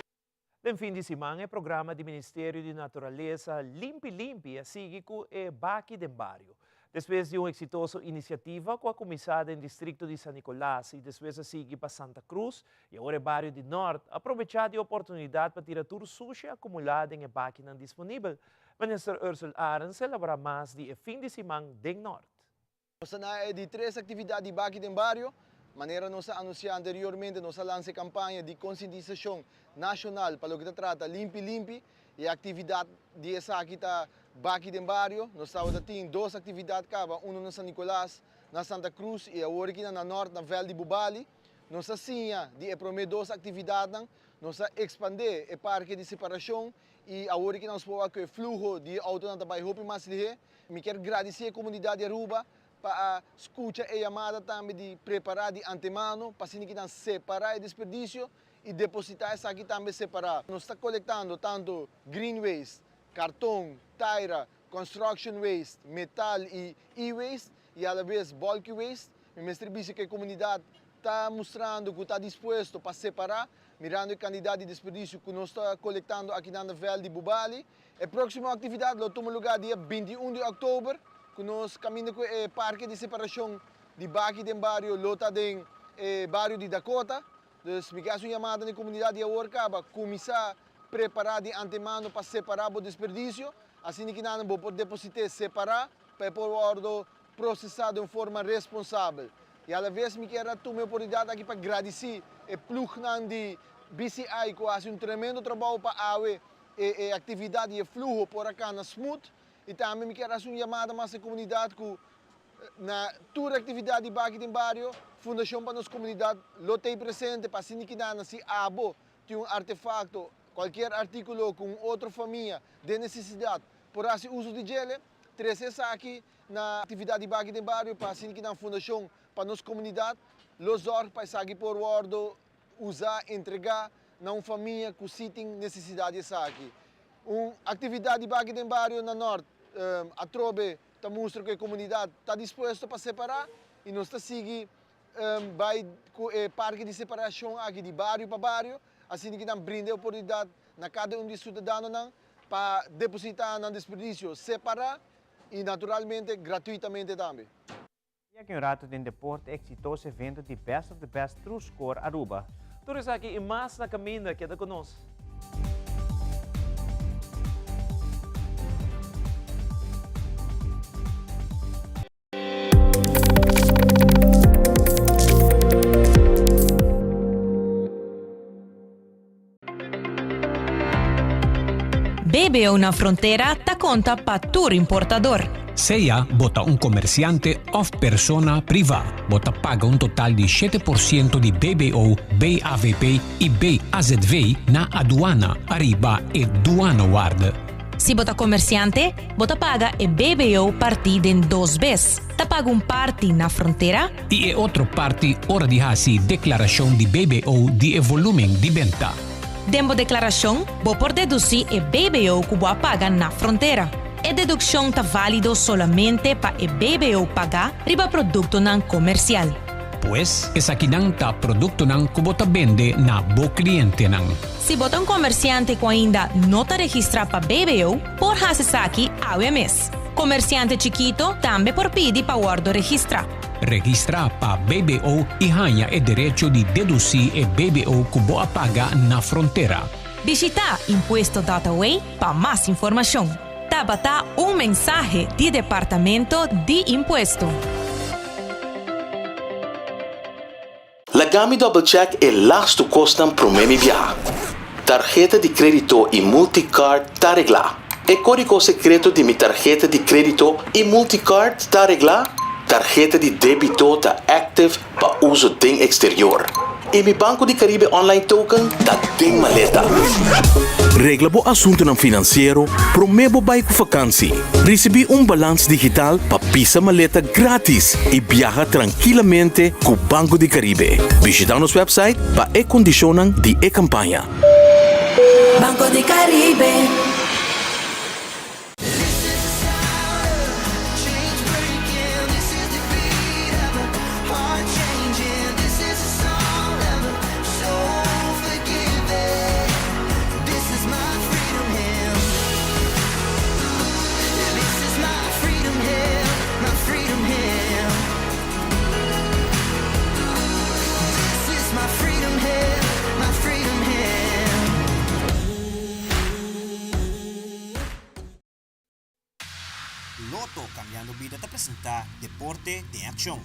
Den fin di siman e programa di Ministerio di Naturalesa Limpi Limpi a sigui ku e Baki den Bario. Despues di un eksitoso inisiativa ku a kuminsá den distrikto di San Nicolas i despues a sigui pa Santa Cruz i awor e bario di Nort a probechá di e oportunidat pa tira tur sushi akumulá den e bakinan disponibel. Minister Ursell Arends a elaborá mas di e fin di siman den Nort. Nos ta na e di tres aktividat di Baki den Bario. Manera nos a anunsiá anteriormente nos a lansa e kampaña di konsientisashon nashonal pa loke ta trata Limpi Limpi. E aktividat di esaki ta Baki den Bario. Nos tabata tin dos aktividat kaba, unu na San Nicolas, na Santa Cruz i awor aki na Nort na vèlt di Bubali. Nos a siña di e promé dos aktividatnan, nos a ekspandé e parke di separashon i awor aki nos por wak ku e fluho di e outonan ta bai hopi mas lihé. Mi kier gradisí e komunidat di Aruba pa a skucha e yamada tambe di prepará di antemano pa asina ki nan separá e desperdisio i depositá esaki tambe separá. Nos ta kolektando tantu green waste, karton, taira, construction waste, metal i e-waste i alabes bulky waste. Mi mester bisa ku e komunidat ta mustrando ku ta dispuesto pa separá, mirando e kandidat di desperdisio ku nos ta kolektando akinan na vèlt di Bubali. E próksimo aktividat lo tuma lugá dia 21 di òktober, ku nos kaminda ku e parke di separashon di baki den bario lo ta den e bario di Dakota. Dus mi ke hasi un yamada na e komunidat di awor kaba kuminsá prepará di antemano pa separá bo desperdisio, asina ki nan bo por deposit'é separá pa e por wòrdu prosesá den un forma responsabel. I alaves mi kier a tuma e oportunidat aki pa gradisí e plugnan di BCI ku a hasi un tremendo trabou pa awe e aktividat i e fluho por a kana smooth. I tambe mi kier hasi un yamada mas e komunidat ku na tur aktividat di Baki den Bario, Fundashon pa Nos Komunidat lo tei presente pa asina kidana si abo tin un artefakto, kualkier artíkulo ku un otro famia den nesesidat por hasi uso di djele, trese esaki na aktividat di Baki den Bario pa asina kidan Fundashon pa Nos Komunidat lo zòrg pa esaki por wòrdu usa, entregá na un famia ku si tin nesesidat di esaki. Un aktividat di Baki den Bario na Nòrt atrobe ta mustra ku e komunidat ta dispuesto pa separá i nos ta sigui bai ku e parke di separashon aki di bario pa bario, asina ki nan brinda e oportunidat na kada un di e siudadanonan pa depositá nan desperdisio separá i naturalmente gratuitamente tambe. Y aki un rato den deporte exitoso evento di Best of the Best True Score Aruba. Tur esaki y mas na caminda, keda cu nos. BBO na frontera ta konta pa tur importador. Sea bo ta un komersiante òf persona privá, bo ta paga un total di 7% di BBO, BAVP i BAZV na aduana ariba e douanewaarde. Si bo ta komersiante, bo ta paga e BBO partí den dos bes. Ta paga un parti na frontera. I e otro parti ora di hasi deklarashon di BBO di e volúmen di benta. Den bo deklarashon bo por dedusí e BBO ku bo a paga na frontera. E dedukshon ta válido solamente pa e BBO pagá riba produktonan komersial. Pues, esakinan ta produktonan ku bo ta bende na bo klientenan. Si bo ta un komersiante ku ainda no ta registrá pa BBO, por hasi esaki awe mes. Komersiante chikito tambe por pidi pa wòrdu registrá. Registrá pa BBO i haña e derecho di dedusí e BBO ku bo a paga na frontera. Bishitá Impuesto dot away pa mas informashon. Tabata un mensahe di Departamento di Impuesto. Laga mi double check e lastu kosnan promé mi biaha. Tarheta di krédito i multicard ta reglá. E kódigo sekreto di mi tarheta di krédito i multicard ta reglá? Tarheta di débito ta active pa uso den eksterior. I mi Banco di Caribe online token ta den maleta. Regla bo asuntunan finansiero promé bo bai ku fakansi. Risibí un balans digital pa pisa maleta gratis i biaha trankilamente ku Banco di Caribe. Bishitá nos website pa e kondishonnan di e kampaña. Banco di Caribe. Lotto Cambiando Bida ta presenta Deporte den Accion.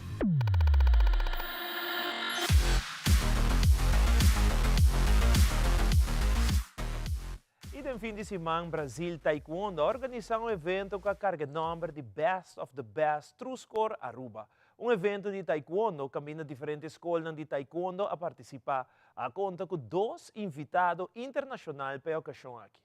Y den fin di siman Brazil Taekwondo a organisa un evento cu a carga e nomber di Best of the Best True Score Aruba. Un evento di Taekwondo caminda diferente scolnan di Taekwondo a participa. A conta cu dos invitado internacional pa e ocasion aki.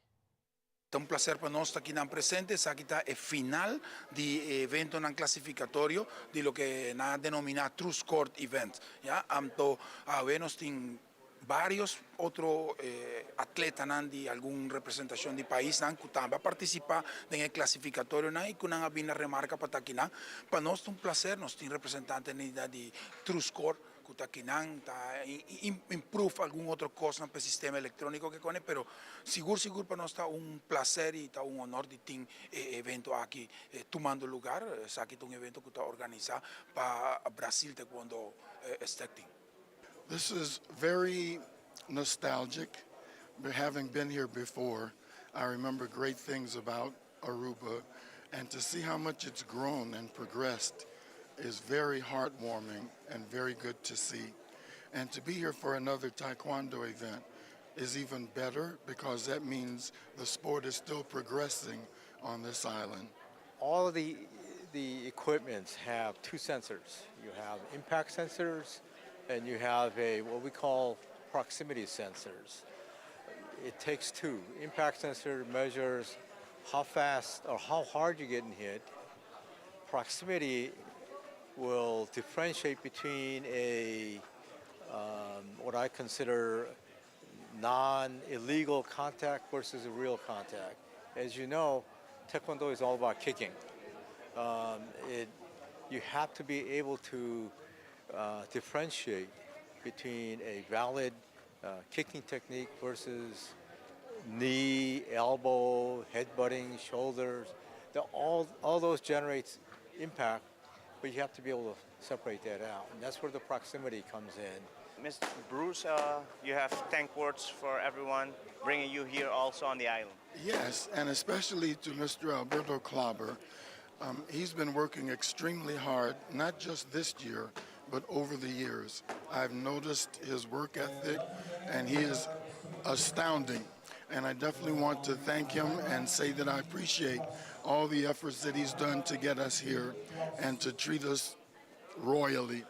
Ta un placer pa nos ta akinan presente. Esaki ta e final di e eventonan clasificatorio di loke nan a denomina True Score Event. Ya, anto awe nos tin varios otro atletanan di algun representacion di paisnan cu tambe a participa den e clasificatorionan y cu nan a bini remarca pa ta akinan. Pa nos ta un placer, nos tin representantenan di True Score Ku ta kinan ta improve algun otro kosnan pa e sistema elektróniko ke kone, pero sigur sigur pa nos ta un plaser i ta un honor di tin e evento aki tumando lugar. Esaki ta un evento ku ta organisá pa Brasil Taekwondo Stichting. This is very nostalgic, having been here before, I remember great things about Aruba and to see how much it's grown and progressed is very heartwarming and very good to see. And to be here for another Taekwondo event is even better because that means the sport is still progressing on this island. All of the, the equipments have two sensors. You have impact sensors and you have a what we call proximity sensors. It takes two. Impact sensor measures how fast or how hard you're getting hit. Proximity will differentiate between a um, what I consider non-illegal contact versus a real contact. As you know, Taekwondo is all about kicking. Um, it, you have to be able to uh, differentiate between a valid uh, kicking technique versus knee, elbow, headbutting, shoulders. The, all, all those generates impact, but you have to be able to separate that out. And that's where the proximity comes in. Mr. Bruce, uh, you have thank words for everyone bringing you here also on the island. Yes, and especially to Mr. Alberto Klobber. Um, he's been working extremely hard, not just this year, but over the years. I've noticed his work ethic, and he is astounding. And I definitely want to thank him and say that I appreciate all the efforts that he's done to get us here and to treat us royally.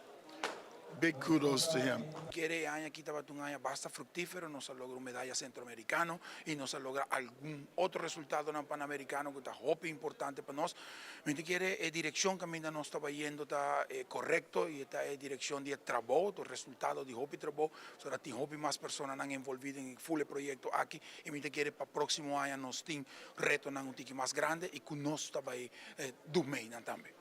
Big kudos to him. Kere e aña aki tabata un aña basta fructifero, nos a logra un medaya centroamericano y nos a logra algun otro resultadonan panamericano cu ta hopi importante pa nos. Mi ta kere e direccion caminda nos ta bayendo ta e corecto y ta e direccion di e trabou, ta resultado di hopi trabou, pasobra tin hopi mas personanan envolvi den e full e proyecto aki y mi ta kere pa proximo aña nos tin retonan un tiki mas grande y cu nos ta bay du meinan tambe.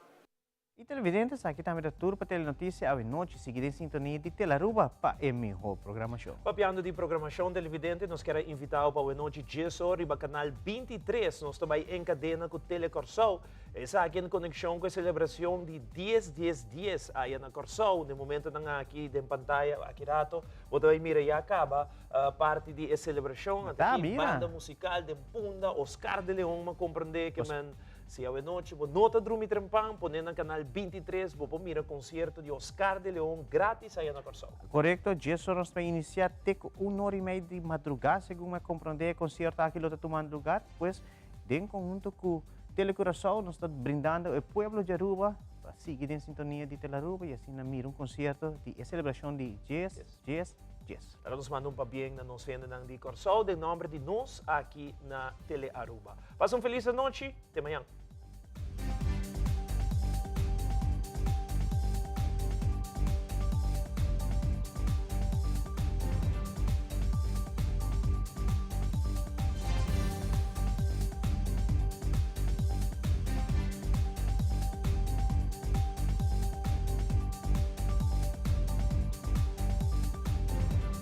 Y televidente, esaki tambe ta tur pa Telenoticia awe nochi. Sigui den sintonia di Telaruba pa e miho programacion. Papiando di programacion televidente, nos kier a invita bo pa awe nochi dies or riba canal 23 nos ta bay en cadena cu Tele Corsou. Esaki en conexion cu e celebracion di dies dies dies aya na Corsou. Den momentonan aki den pantaya aki rato bo ta bay mira ya caba parti di e celebracion. Ata aki banda musical den Punda, Oscar de Leon m'a comprende ke men. Si awenochi bo no ta drumi trempan, pone na kanal 23, bo por mira konsierto di Oscar de Leon gratis aya na Kòrsou. Korekto, djes ora nos ta inisiá te ku un ora i mei di madrugá, segun mi a komprondé e konsierto aki lo ta tumando lugar. Pues, den konhunto ku Tele Curaçao nos ta brindando e pueblo di Aruba pa sigui den sintonia di Tele Aruba i asina mira un konsierto di e selebrashon di djes, djes, djes. Laga nos manda un pabien na nos hendenan di Kòrsou den nòmber di nos aki na Tele Aruba. Pasa un felis anochi, te mañan.